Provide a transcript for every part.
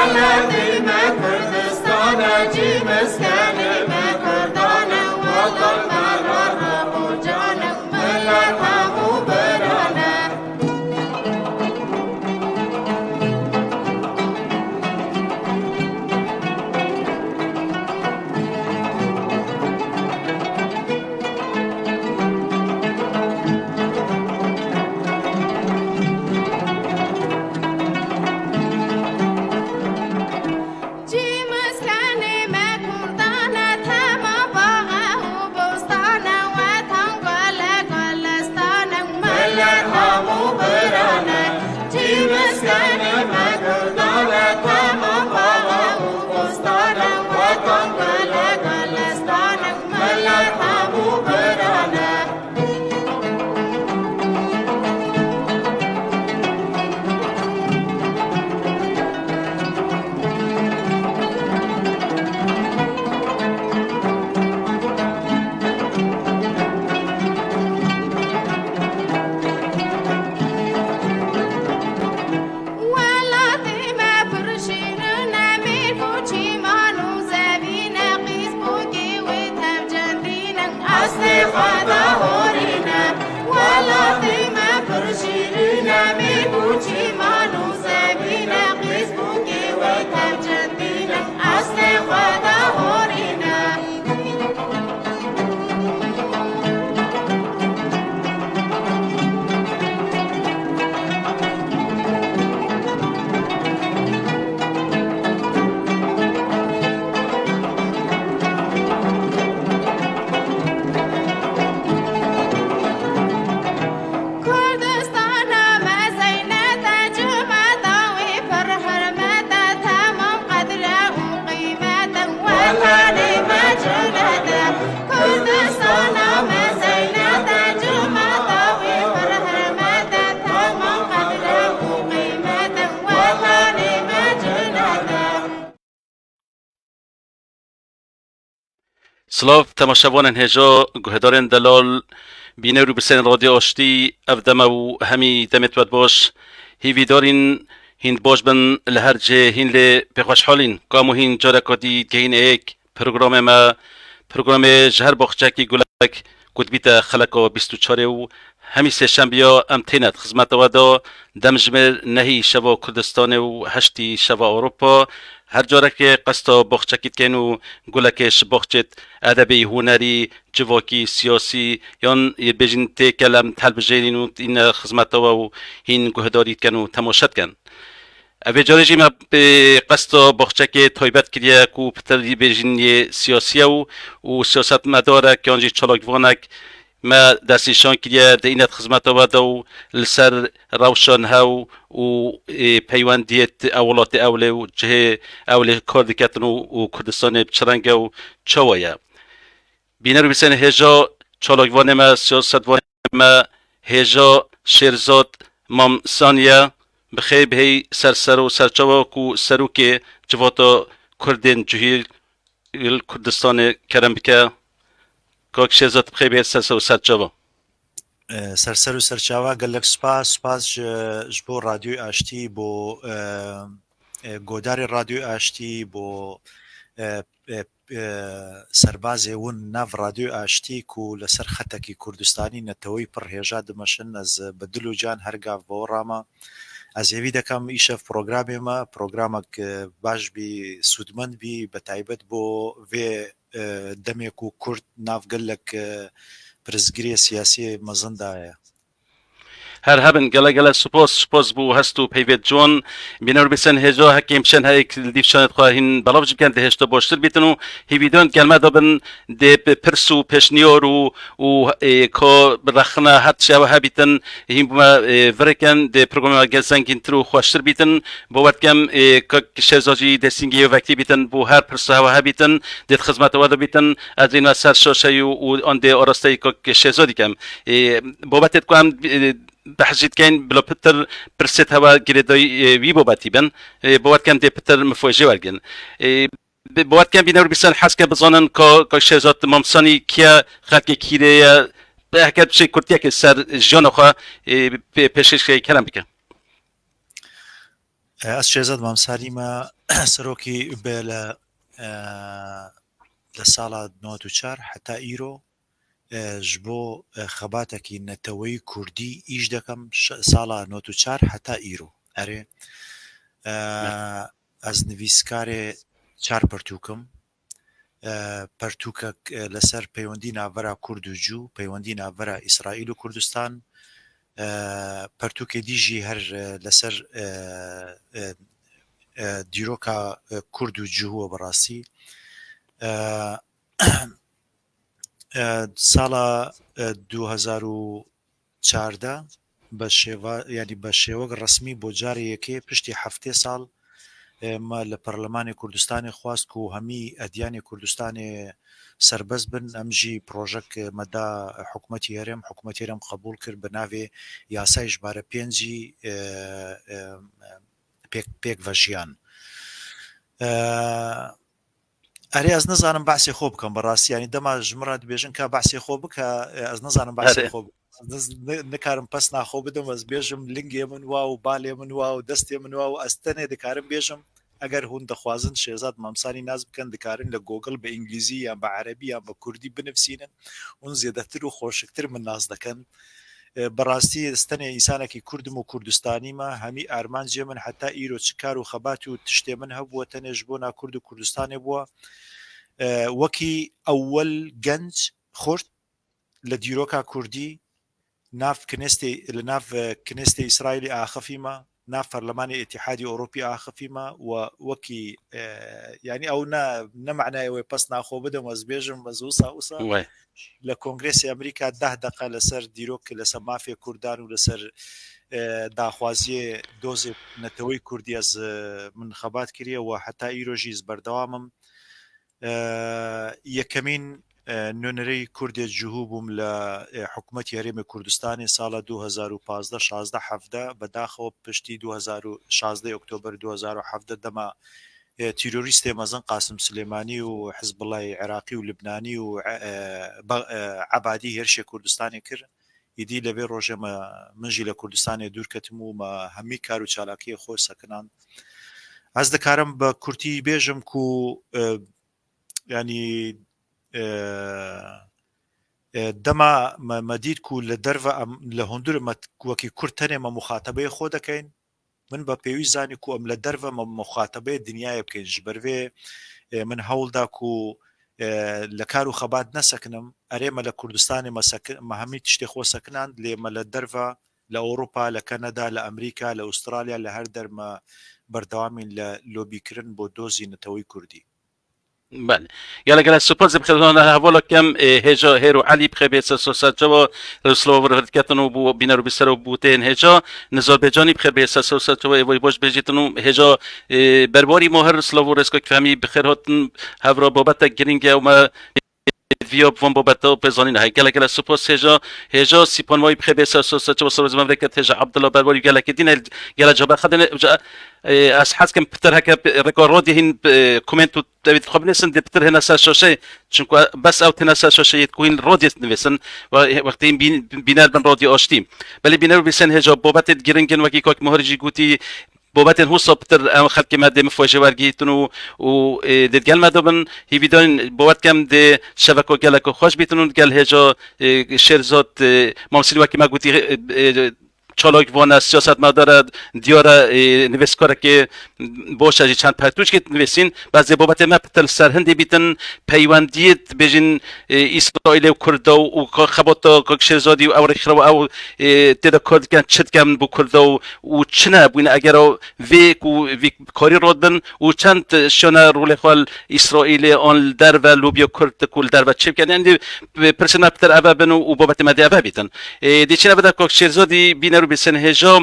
Welatê me Kurdistan e, cî meskenê me Kurdan e, wetan me re ruh û can e, milet hemû bira ne. Cî miskenê me Kurdan e, tema bax e û bostan e, wetan gul e, gulistan e, milet hemû bira ne. Cî miskenê me Kurdan e, tema bax e û bostan e, wetan gul e, gulistan e, milet hemû bira ne. Welatê me pir şîrin e, mêrg û çîman û zevîn e, qîz bûkê wê tev cendîn in, eslê xwe de horîn e. Welatê me pir şîrin e, mêrg û çîman û zevîn e, qîz bûkê wê tev cendîn in, eslê xwe de horîn e. Kurdistana me zeynet e, cimeta wê pir hurmet e, temam qedr e û qîmet e, wetanê me cinet e. Kurdistana me zeynet e, cimeta wê pir hurmet e, temam qedr e û qîmet e, wetanê me cinet e. Silav temaşevanên hêja, guhdarên delal, bîner û bisên Radyo Aştî, ev deme û hemî demê te baş. Hîvîdarîn hîn baş bin li her cihê hîn lê pêxweşhalîn. Kam û hîn careka dî digihîn êk programê me, programê ji her baxçeyekî gulek ku dibîte xeleka 24 ê û hemî sêşembiya em têne di xizmeta we de demjimêr nehî şeva Kurdistanê û heştî şeva Ewropa her carekê qesta baxçekî dikên û gulekê ji baxçêt edebî, hunerî, civakî, siyasî yan yê bêjin tê kelem telbijêrîn û tîne xizmeta we û hîn guhdarî dikin û temaşe dikin. Ev ê carê jî me bi qesta baxçekê taybet kiriye ku pitir yê bêjin yê siyasî ye û û siyasetmedarek yan jî çalakvanek Me destnîşan kiriye di înet xizmeta we de û li ser rewşa niha û û peywendiyê ew welatê ew lê û cihê ew lê kar diketin û û Kurdistanê bi çi reng e û çawa ye. Bîner û bîserên hêja çalakvanê me, siyasetvanê me hêja Şêrzad Mam Saniye bi xêr bihêy ser ser û serçawa ku serokê civata Kurdên cihî li Kurdistanê kerem bike. Kak Şêrzad bi xêr bihêy ser ser û serçava. Ser ser û serçava gelek spas, spas ji ji bo Radyoy Aştî bo godarê Radyoy Aştî bo serbazê win nav Radyoy Aştî ku li ser xetekî Kurdistanî neteweyî pir hêja dimeşin ez bi dil û can her gav bi we rama. Ez hêvî dekem îşev programê me programek baş bî sûdmend bî bi taybet bo vê demê ku Kurd nav gelek pirsgirê siyasî mezin de ye. Her hebin gele gele spas spas bo hest û peyvêt ciwan bîner û bîsen hêja hekê bişen heyek li dîv şanet xwe hîn belav jî bikin dê hêjta baştir bîtin û hêvîdan gel me de bin dê pirs û pêşniyar û û ka bi rexne her tiştê ew hebîtin hîn bo me virikin dê programê me gel zengîntir û xweştir bîtin bawer dikim kak Şêrza jî dê sîngê wê vekirî bîtin bo her pirsa hewa hebîtin dê di xizmeta we de bîtin ez ê me ser şaşeyî û an dê arasteyî kak Şêrza dîkim Babetê ku em behs jî dikeyn bila pitir pirsê tewe girêdayî wî babetî bin. Bawer dikem dê pitir mifayê jê wergin. Bawer dikem bîner û bîsan hez ke bizanin ka ka Şehzad Mamsanî kî ye, xelkê kîrê ye. Heke tu çê kurtiyekê ser jiyana xwe pêşkêş kerem bike. ئەس شێزاد مامساریمە سەرۆکی بێ لە لە ساڵا 94 حتا ئیرۆ ji bo xebatekî neteweyî kurdî îş dekem sala 94 heta îro erê ez nivîskarê çar pirtûkim Pertûkek li ser peywendî navbera Kurd û Cû, peywendî navbera Îsraîl û Kurdistan, pertûkê dî jî her li ser dîroka Kurd û Cihû bi rastî. Sala 2014 بە شێوا یانی بە شێوەک ڕەسمی بۆ جارێ یەکێ پشتی 70 ساڵ مە لە پەرلەمانی کوردستانێ خواست کو هەمی ئەدیانی کوردستانێ سەربەست بن ئەم ژی پرۆژەک مەدا حکومەتی هەرێم حکومەتی هەرێم قەبوڵ کرد بە ناوێ یاسای ژمارە پێنجی پێک پێکڤە ژیان. ئەرێ ئەز نزانم بەعسێ خۆ بکەم بەڕاستی ینی دەما ژمرا دبێژن کە بەعسێ خۆ بکە ئەز نزانم بەعسێ خۆ نکارم پەس ناخۆ بدەم ئەز بێژم لنگێ من وا و بالێ من وا و دەستێ من وا و ئەستەنێ دکارم بێژم ئەگەر هون دەخوازن شێزاد مامسانی ناز بکەن دکارن لە گۆگل بە ئینگلیزی یان بە عەربی یان بە کوردی بنفسینن هون زێدەتر و خۆشکتر من ناز دەکەن بەڕاستی ستەنێ ئینسانەکی کوردم و کوردستانیمە هەمی ئارمانجێ من حەتا ئیرۆ چ کار و خەبات و تشتێ من هەبووە تەنێ ژ بۆ نا کورد و کوردستانێ بووە وەکی ئەوەل گەنج خورت لە دیرۆکا کوردی ناف کنێستێ لە ناف کنێستێ ئیسرائیلی ئاخفیمە ناف پەرلەمانی ئیتیحادی ئۆروپی ئاخفیمە و وەکی یانی ئەو نە نە مەعنای ئەوەی پەس ناخۆ بدەم وەز بێژم بەس وسا وسا لە کۆنگرێسی ئەمریکا ده دقە لەسەر دیرۆک لەسەر مافێ کوردان و لەسەر داخوازیێ دۆزێ نەتەوەی کوردی ئەز من خەبات کریە و حتا ئیرۆژیز بەردەوامم یەکەمین نوێنەرەی کوردێ جوهو بووم لە حکوومەتی هەرێمی کوردستانی ساڵە 2015 16 17 بەداخەوە پشتی 2016 ئۆکتۆبەر 2017 دەما تیرۆریستێ مەزن قاسم سلێمانی و حزبڵای عێراقی و لبنانی و عەبادی هێرشێ کوردستانی کرد ئیدی لەوێ ڕۆژێ مە منژی لە کوردستانێ دوور کەتم و مە هەمی کار و چالاکیێ خۆ سەکناند ئەز دکارم بە کورتی بێژم کو ینی دەما مەدید کو لە دەرڤە لە هوندر وەکی کورد تەنێ مە مخاتەبەی خۆ دەکەین من بە پێویست زانی کو ئەم لە دەرڤە مە مخاتەبەی دنیاە بکەین ji ber vê من هەوڵدا کو لە کار و خەبات نەسەکنم ئەرێ مە لە کوردستانی مە هەمی تشتێ خۆ سەکناند لێ مە لە دەرڤە لە ئەوروپا لە کەنەدا لە ئەمریکا لە ئوسترالیا لە هەر دەر مە بەردەوامین لە لۆبیکرن بۆ دۆزی نەتەوەی کوردی. بله گەلە گەلە سوپاس بخێران هەڤاڵە کەم هێجا هێر و عەلی بخێ بێ سەر سەر چەوە سڵاو ورهتکەتن و بوو بینەر و بیسەر و بوتێن هێجا نزار بێجانی بخێر بێ سەر سەر چەوە ئێوەی باش بێژیتن و هێجا بەرباری مۆهر سڵاو و ڕێزکە فەمی بخێر هاتن هەڤرا بابەتە گرنگە و مە ڤیا بوم بابەتە پێزانین هەی گەلە گەلە سوپاس هێژا هێژا سیپان وای بخێ بێ سەر سەر چەوە سەر زمان ڕێکەت هێژا عەبدوڵڵا بەرباری گەلەکە دینە گەلە جەبە خەدن ئەس حەز کەم پتر هەکە ڕێکۆ ڕۆدی هین کومێنت و دەوێت خۆ بنویسن دێ پتر هێنە سەر شۆشەی چونکە بەس ئەو تێنە سەر شۆشەیت کوین ڕۆدیت نوێسن وەختی بینەر بن ڕۆدی ئاشتی بەلی بینەر بیسن هێژا بابەتێت گرنگن وەکی کاک مهرجی گوتی بابەتێن هوسا پتر ئەم خەلکی مە دێ مفۆژێ وەرگیتن و و دێت گەل مە دبن هیویدارین بۆوەت کەم دێ شەڤەکۆ گەلەکۆ خوەش بیتن و گەل هێژا شێرزاد مامسیل وەکی مە گوتی چالاکوانە سیاستمەدارە دیارە نوێسکارێکی باشە ژی چەند پەرتووشکت نوێسین بەس بابەتێ مە پتر سەر هەندێ بیتن پەیوەندیت بێژین ئیسرائیل و کوردە و خەباتە کاک شێرزادی و ئەو ڕێکخراوە ئەو تێدا کار دکەن چ دکەن بۆ کوردە و و چنە بووینە ئەگەر ڤێک و ڤیک کاری ڕۆد بن و چەند شۆنە ڕوڵێ خۆل ئیسرائیلێ ئان دەرڤە لوبیا کورد کول دەرڤە چ بکەن یعنی پرسنا پتر ئەڤ بن و بابەت مەدی ئەڤ بیتن دیچنە بەدە کۆک شێرزادی بینەر و بیسن هێژا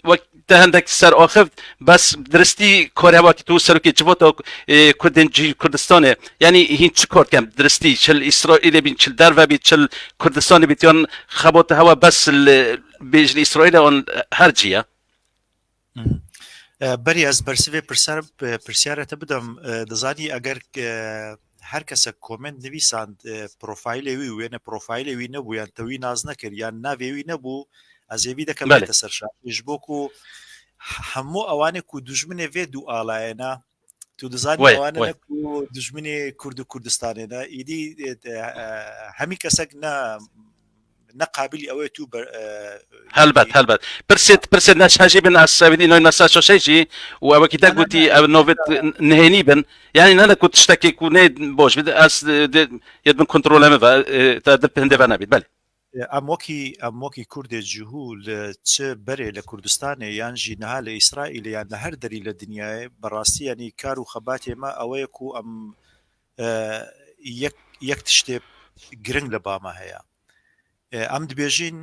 وەک تە هەندێک سەر ئاخفت بەس درستی کۆرەوەکی تو سەرۆکی جڤۆتە کوردن کوردستانێ یعنی هین چ کار کەم درستی چل ئیسرائیلێ بین چل دەرڤە بی چل کوردستانی بیتیان خەباتە هەوە بەس بێژن ئیسرائیلە ئان هەر جیە. بەری ئەز بەرسڤێ پرسیار پرسیارەتە بدەم دەزانی ئەگەر هەر کەسە کۆمنت نویساند پرۆفایلێ وی وێنە پرۆفایلێ وی نەبوو یان تەوی ناز نەکرد یان ناوێ وی نەبوو ئەزێوی دەکەم بێتە سەر شاشەیش بۆ کو. هەموو ئەوانێک و دوژمنێ ڤێ دوو ئاڵایەنە تو دزانی ئەوانە دژمنێ کورد و کوردستانێنە ئیدی هەمی کەسێک نە نە قابلی ئەوەیە تو هەلبەت هەلبەت پرسێت پرسێت نەشاژی بن ئاساویدی نۆی مەسا شۆشەیجی و ئەوەکی تا گوتی ئەو نۆڤێت نهێنی بن یعنی نە لە کو تشتێک و نێ بۆش بێت ئەس یەت بن کۆنترۆلەمە تا هەندێ نابێت بەێ ئەم وەکی ئەم وەکی کوردێ جوهو لە چ بەرێ لە کوردستانێ یان ژی نها لە ئیسرائیل یان لە هەر دەری لە دنیاێ بەڕاستی یانی کار و خەباتێ مە ئەوەیە کو ئەم یەک یەک تشتێ گرنگ لە بامە هەیە ئەم دبێژین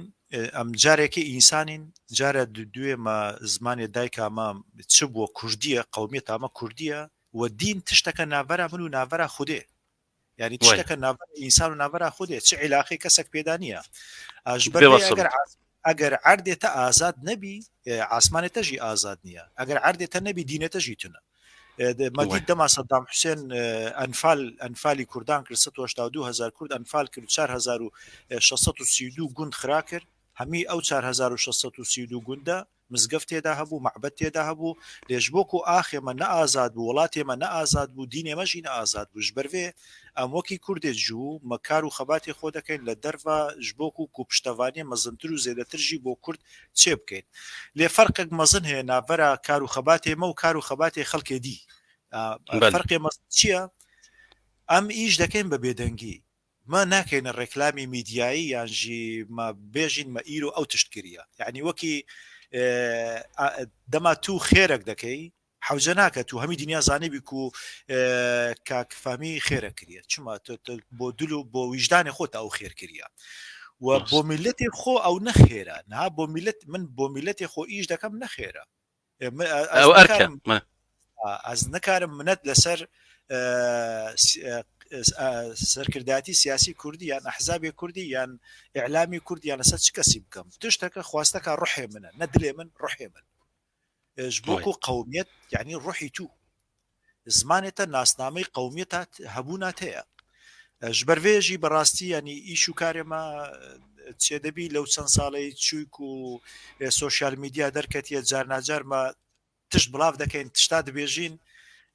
ئەم جارێکی ئینسانین جارە دوێ مە زمانێ دایکامە چ بووە کوردیە قومیەتامە کوردیە و دین تشتەکە ناڤەرا من و ناڤەرا خودێ یعنی تشتەکە ناڤەرا ئینسان و ناڤەرا خودێ چ عیلاقەی کەسێک پێدا نییە ئەژبەر ئەگەر ئەگەر عەردێ تە ئازاد نەبی ئاسمانێ تەژی ئازاد نییە ئەگەر عەردێ تە نەبی دینێ تەژی تونە مەدید دەما سەدام حوسێن ئەنفال ئەنفالی کوردان کرد 1970 هزار کورد ئەنفال کرد 4632 گوند خرا کرد هەمی ئەو 4632 گوندە مزگەفت تێدا هەبوو، مەعبەد تێدا هەبوو، لێ ژ بۆ کو ئاخ ئێمە نە ئازاد بوو، وڵات ئێمە نە ئازاد بوو، دین ئێمە ژی نە ئازاد بوو، ژ بەر ڤێ ئەم وەکی کوردێ جوو مە کار و خەباتێ خۆ دەکەین لە دەرڤە ژ بۆ کو کو پشتەڤانیێ مەزنتر و زێدەتر ژی بۆ کورد چێ بکەین. لێ فەرقێک مەزن هەیە ناڤەرا کار و خەباتێ مە و کار و خەباتێ خەڵکێ دی. فەرقێ مەزن چییە؟ ئەم ئیش دەکەین بە بێدەنگی. مە ناکەینە ڕێکلامی میدیایی یان ژی مە بێژین مە ئیرۆ ئەو تشت کریە یعنی وەکی دەما تو خێرەک دەکەی حوجە ناکە تو هەمی دنیا زانیبی کو کاک فەهمی خێرە کریە چما بۆ دل و بۆ ویژدانی خۆت ئەو خێر کریە و بۆ میلەتی خۆ ئەو نەخێرە نا بۆ میلەت من بۆ میلەتی خۆ ئیش دەکەم نەخێرە ئەو ئەرکە ئەز نکارم منەت لەسەر سەرکردایەتی سیاسی کوردی یان ئەحزابی کوردی یان ئیعلامی کوردی یان لەسەر چ کەسی بکەم تشتەکە خواستەکە ڕحێ منە نە دلێ من ڕحێ من بۆکو قومیت یعنی ڕحی تو زمانێتە ناسنامەی قومیەتە هەبوو هەیە ژبەرڤێژی بەڕاستی ینی ئیش و کارێمە چێدەبی لەو چەند ساڵەی چووک و سۆشیال میدیا دەرکەتیە جارناجارمە تشت بڵاو دەکەین تشتا دبێژین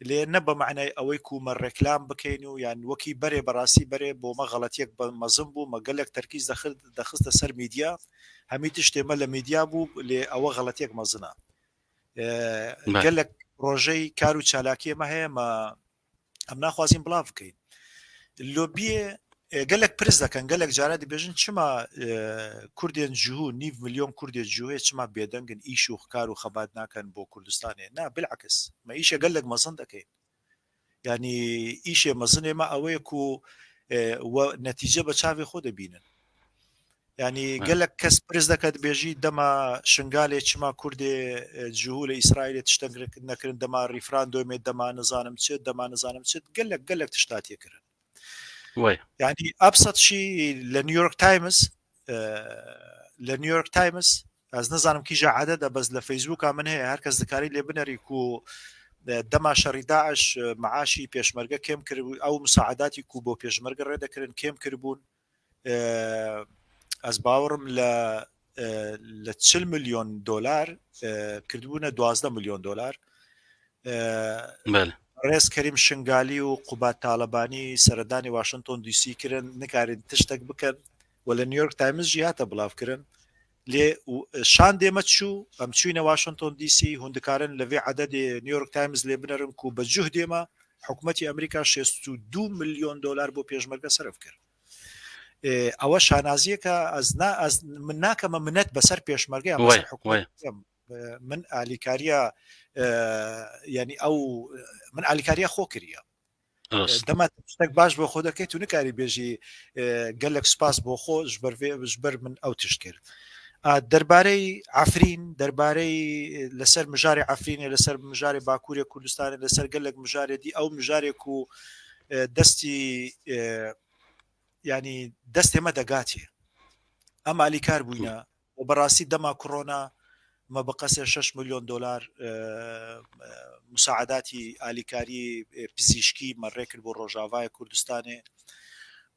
لێ نە بە مەعنای ئەوەی کو مە ڕێکلام بکەین و یان وەکی بەرێ بەڕاستی بەرێ بۆ مە غەڵەتیەک بە مەزن بوو مە گەلەک تەرکیز دەخرد دەخستە سەر میدیا هەمی تشتێ مە لە میدیا بوو لێ ئەوە غەڵەتیەک مەزنە گەلەک پرۆژەی کار و چالاکیە مە هەیە مە ئەم ناخوازین بڵاو بکەین لۆبیێ گەلک پرس دەکەن گەلک جارە دەبێژن چما کوردێن جوو نیو میلیۆن کوردێ جوێ چما بێدەنگن ئیش و کار و خەبات ناکەن بۆ کوردستانێ نا بالعکس مە ئیشە گەلک مەزن دەکەین ینی ئیشێ مەزنێمە ئەوەیە و نەتیجە بە چاوی خۆ دەبینن ینی گەلک کەس پرس دەکات بێژی دەما شنگالێ چما کوردێ جوو لە ئیسرائیلێ تشتە نەکردن دەما ریفراندۆمێ دەما نزانم چ دەما نزانم چ گەلک گەلک تشتاتێکردن ینی ئەبسەت شی لە نیویۆرک تایمز لە نیویۆرک تایمز ئەس نزانم کیژە عادەدە بەس لە فەیسبووکا من هەیە هەر کەس دکاری لێ بنەری کو دەما شەڕی داعش معاشی پێشمەرگە کێم کرد ئەو مساعداتی کو بۆ پێشمەرگە ڕێ دەکردن کێم کردبوون ئەس باوەڕم لە لە 40 میلیۆن دلار کردبوونە 12 میلیۆن دلار ڕێز کەریم شنگالی و قوباد تاالبانی سەردانی واشنگتۆن دیسی کردن نکارین تشتێک بکەن و لە نیویۆرک تایمز ژی هاتە بڵاوکردن لێ شان دێمە چوو ئەم چوینە واشنگتۆن دیسی هوندکارن لەێ عدەدێ نیویۆرک تایمز لێ بنەرن کو بە جوه دێمە حکوومەتتی ئەمریکا 62 میلیۆن دلار بۆ پێشمەرگە سەرف کرد ئەوە شانازیەکە ئەز نا ئەز من ناکەمە منەت بەسەر پێشمەرگە یان بەسەر حکوومەت من ئالیکاریە ینی ئەو من ئالیکاریە خۆ کردە دەما شتێک باش بۆ خۆ دەکەیت و نکاری بێژی گەلک سوپاس بۆ خۆ ژبەر من ئەو تشت کرد دەربارەی عفرین دەربارەی لەسەر مژاری عفرینێ لەسەر مژاری باکووری کوردستانە لەسەر گەلک مژارێتی ئەو مژارێک و دەستی ینی دەستێمە دەگاتێ ئەم ئالیکار بووینە و بەڕاستی دەما کڕۆنا مە بقەسێ 6 میلیۆن دلار مساعداتی ئالیکاری پزیشکی مە ڕێکرد بۆ ڕۆژاڤای کوردستانێ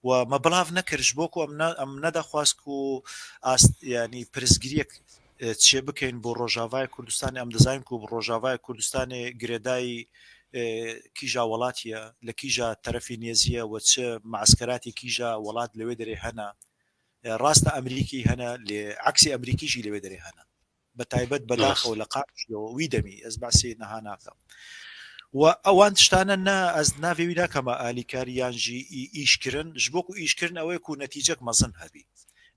و مە بڵاو نەکردش بۆکو ئەم ئەم نەدەخواست و ئاست ینی پرسگریەک. چێ بکەین بۆ ڕۆژاڤای کوردستانی ئەم دەزانین کو ڕۆژاڤای کوردستانێ گرێدایی کیژا وەڵاتیە لە کیژا تەرەفی نێزیە و چ مەعسکەراتی کیژا وەڵات لەوێ دەرێ هەنە ڕاستە ئەمریکی هەنە لێ عەکسی ئەمریکیشی لەوێ دەرێ هەنە بە تایبەت بەداخەوە لە قامشلۆ وی دەمی ئەز باسی نەها ناکەم و ئەوان شتانە نا ئەز ناوێوی ناکەمە ئالیکاری یانژی ئیشکردن ji بۆ ku ئیشکردن ئەوەیە ku نەتیجەک مەزن هەبی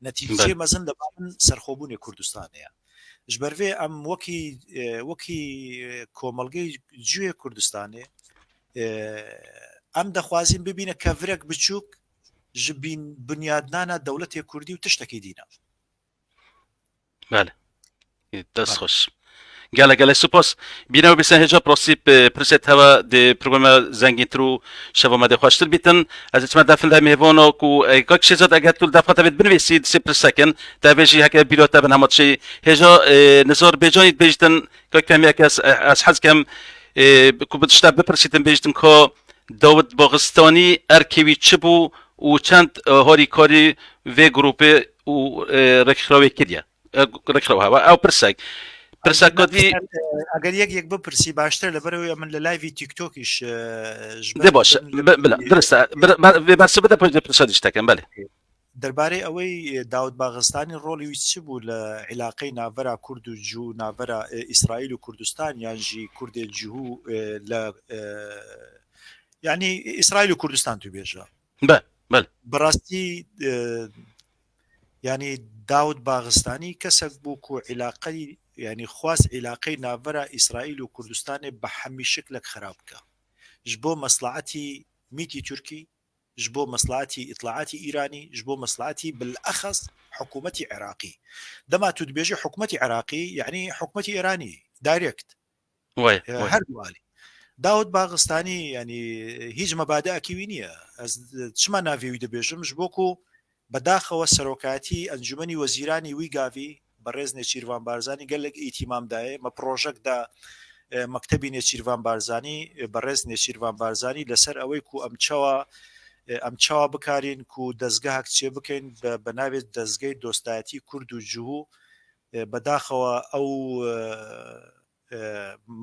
نەتیجەی مەزن لە من سەرخۆبوونی کوردستانەیە ji ber vê em wekî wekî کۆمەڵگەی جوێ کوردستانێ ئەم دەخوازین ببینە کەڤرەک بچووک ji بین بنیادنانە دەوڵەتێ کوردی و تشتێکی دینە. بەلێ دەست خۆش گەلە گەلە سوپاس بینەوە بیسەن هێجا پرۆسی پرسێت هەوە دێ پرۆگرامە زەنگینتر و شەڤۆمە دێ خوەشتر بیتن ئەز چمە دەفن لای مێڤۆنۆ کو کاک شێزاد ئەگەر تو دەفخەتە بێت بنویسی سێ پرسەکن تا بێژی هەکە بیرۆتە بن هەمە چی هێژا نزار بێجانیت بێژتن کاک فەهمی ئەکەس ئەز حەز کەم کو بتشتا بپرسیتن بێژتن کۆ داود باغستانی ئەرکێوی چ بوو و چەند هۆری کاری vê گروپێ و ڕێکخراوێ کردە ڕێکخراوە هەوە ئەو پرسێک پرسە کۆدی ئەگەر یەک یەک بپرسی باشتر لەبەرەوەی من لە لایڤی تیکتۆکیش دێ باش بلا درستە بەرسە بدە پۆ پرسە دیشتەکەم بەێ دەربارەی ئەوەی داود باغستانی ڕۆڵی وی چ بوو لە عیلاقەی ناڤەرا کورد و جوو ناڤەرا ئیسرائیل و کوردستان یانژی کوردێ جوو لە یعنی ئیسرائیل و کوردستان تو بێژە بەڕاستی ینی داود باغستانی کەسێک بوو کو عیلاقەی ینی خواست عیلاقەی ناڤەرا ئیسرائیل و کوردستانێ بە هەمی شکلێک خراپ بکە ji بۆ مەسڵەعەتی میتی تورکی ji بۆ مەسڵەعەتی ئیتڵاعاتی ئیرانی ji بۆ مەسڵەعەتی بالئەخەس حکوومەتی عێراقی دەما تو دبێژی حکوومەتی عێراقی یعنی حکوومەتی ئێرانی direct هەردوو عالی داود باغستانی ینی هیچ مەبادەکی وی نییە چما ناویوی دەبێژم ji بۆ ku بەداخەوە سەرۆکایەتی ئەنجومەنی وەزیرانی وی گاڤی بەڕێز نێچیرڤان بارزانی گەلێک ئیتیمام دایێ مە پڕۆژەک دا مەکتەبی نێچیرڤان بارزانی بەڕێز نێچیرڤان بارزانی لەسەر ئەوەی کو ئەم چەوە ئەم چاوە بکارین کو دەزگەهەک چێ بکەین بە ناوێت دەزگەی دۆستایەتی کورد و جوو بەداخەوە ئەو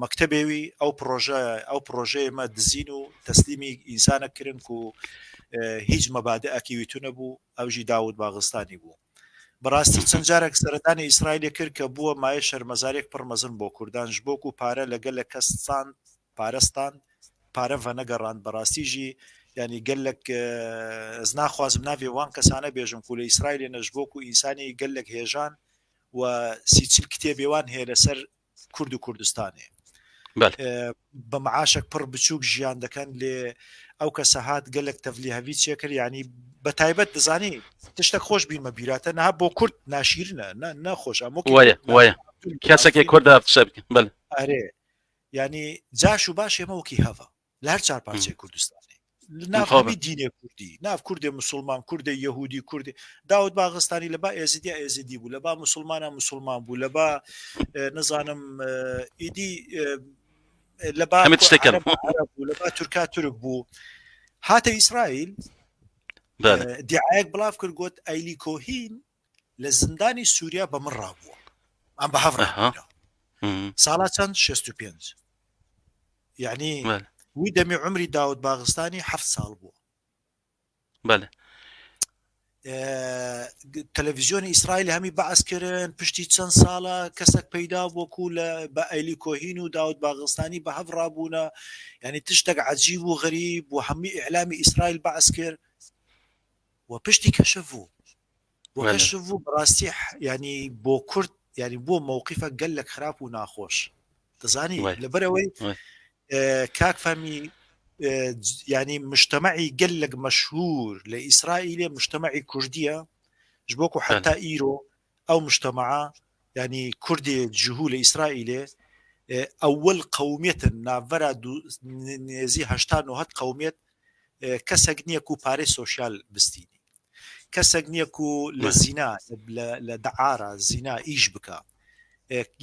مەکتەبێوی ئەو پڕۆژە ئەو پڕۆژەیە مە دزین و تەسلیمی ئینسانە کرن کو هیچ مەبادئەکی وی تونە بوو ئەوژی داود باغستانی بوو بەڕاستی چەند جارێک سەردانی ئیسرائیلی کرد کە بووە مایە شەرمەزارێک پڕ مەزن بۆ کوردان ji بۆ ku پارە لەگەل لە کەس ساند پارە ستاند پارە ڤەنەگەڕاند بەڕاستی ژی یانی گەلەک ئەز ناخوازم ناڤێ وان کەسانە بێژم کو لە ئیسرائیلێ نە ji بۆ ku ئینسانی گەلەک هێژان و سی چل کتێبێ وان هەیە لەسەر کورد و کوردستانێ بە معاشێک پڕ بچووک ژیان دەکەن لێ ئەو کەسە هات گەلک تەڤلی هەوی چێکرد ینی بە تایبەت دەزانی تشتێک خۆش بیرمە بیراتە نها بۆ کورد ناشیرنە نەخۆش ئەمە وایە کەسێکی کوردە قسە بکەن بەڵێ ئەرێ ینی جاش و باش ئێمە وەکی هەڤە لە هەر چار پارچەی کوردستانی ناو هەمی دینێ کوردی ناو کوردێ مسلمان کوردێ یهودی کوردی داود باغستانی لە با ئێزیدیا ئێزیدی بوو لە با مسلمانە مسلمان بوو لە با نزانم ئیدی لە با بوو لە با تورکا تورک بوو هاتە ئیسرائیل دیعاەک بڵاو کرد گوت ئەیلی کۆهین لە زیندانی سووریا بە من ڕابووە ئەم بە هەڤ ساڵا چەند 65 یعنی وی دەمی عمری داود باغستانی هەفت ساڵ بووە بەێ تەلەڤزیۆنی ئیسرائیل هەمی بەعسکردن پشتی چەند ساڵە کەسێک پەیدا بۆکو لە بە ئەیلی کۆهین و داود باغستانی بە هەڤ ڕابوونە ینی تشتێک عجیب و غەریب و هەمی ئیعلامی ئیسرائیل بەعس کرد و پشتی کەشف بوو و کەشف بوو بەڕاستی ینی بۆ کورد ینی بۆ مەوقفە گەلێک خراپ و ناخۆش دەزانی لەبەرەوەی کاک فەمی ینی مشتەمەعی گەلێک مەشهور لە ئیسرائیلێ مشتەمەعی کوردیە ji بۆ ku حتا ئیرۆ ئەو مشتەمەعە ینی کوردێ جهو لە ئیسرائیلێ ئەول قومیەتن ناڤەرا نێزی هەشتا نۆهەد قومیەت کەسێک نییە کو پارەی سۆسیال بستینی کەسێک نییە کو لە زینا لە دەعارە زینا ئیش بکە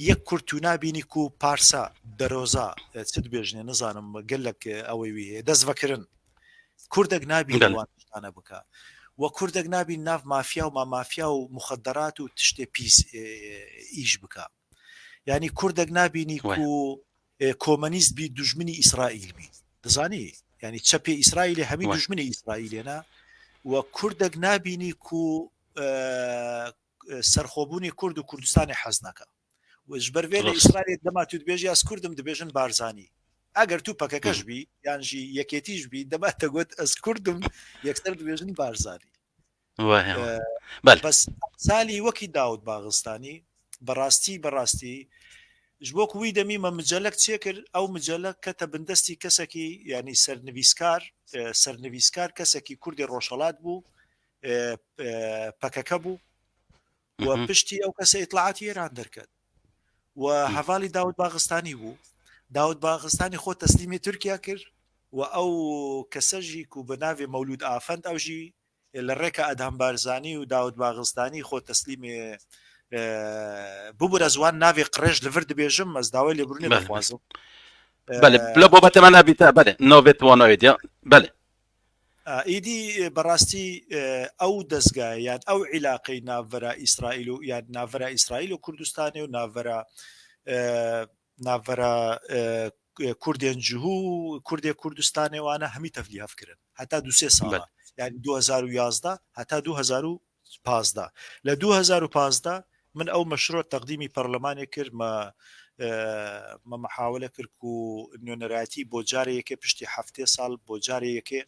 یەک کورت و نابینی کو پارسا دەرۆزا چ بێژنێ نزانم گەلک ئەوەی وی هەیە دەست بەکردن کوردێک نابینی وان شتانە بکە. و کوردەک نابین ناڤ مافیا و مامافیا و موخەدەرات و تشتێ پیس ئیش بکا. یانی کوردەک نابینی کو کۆمەنیست بی دوژمنی ئیسرائیل بی. دەزانی؟ یانی چەپێ ئیسرائیلێ هەمی دوژمنی ئیسرائیلێنە و کوردەک نابینی کو سەرخۆبوونی کورد و کوردستانی حەز نەکا. و ژ بەر ڤێ لە ئیسرائیل دەما تو دبێژی ئەز کوردم دبێژن بارزانی. ئەگەر تو پەکەکەش بی یانژی یەکێتیش بی دەما تەگوت ئەز کوردم یەکسەر دبێژن بارزانی. بەس سالی وەکی داود باغستانی بەڕاستی بەڕاستی ژ بۆ کوی دەمی مە مجەلەک چێ کرد ئەو مجەلە کەتە بندەستی کەسەکی ینی سەرنویسکار سەرنویسکار کەسێکی کوردی ڕۆژهەڵات بوو پەکەکە بوو و پشتی ئەو کەسە ئیتلاعاتی ئێران دەرکەت و هەڤالی داود باغستانی بوو داود باغستانی خۆ تەسلیمی تورکیا کرد و ئەو کەسەژی و بە ناوێ مەولود ئافەند ئەوژی لە ڕێکە ئەدهەم بارزانی و داود باغستانی خۆ تەسلیمی ببورە زوان ناوێ قڕێژ لەڤر دبێژم ئەس داوای لێبورنێ دەخوازم. بەێ لە بۆ بەتەمان نابیتە بەێ نۆبێت وانەوێت بەێ ئیدی بەڕاستی ئەو دەزگایە یان ئەو عیلاقەی ناڤرا ئیسرائیل و یان ناڤرا ئیسرائیل و کوردستانێ و ناڤرا ناڤرا کوردێن جهو و کوردێ کوردستانێ وانە هەمی تەڤلی هەڤ کرن هەتا دوسێ ساڵە یانی 2011 هەتا 2015 لە 2015 من ئەو مەشروع تەقدیمی پەرلەمانێ کرد مە مە محاولە کرد کو نوێنەرایەتی بۆ جارێ یەکێ پشتی حەفتێ ساڵ بۆ جارێ یەکێ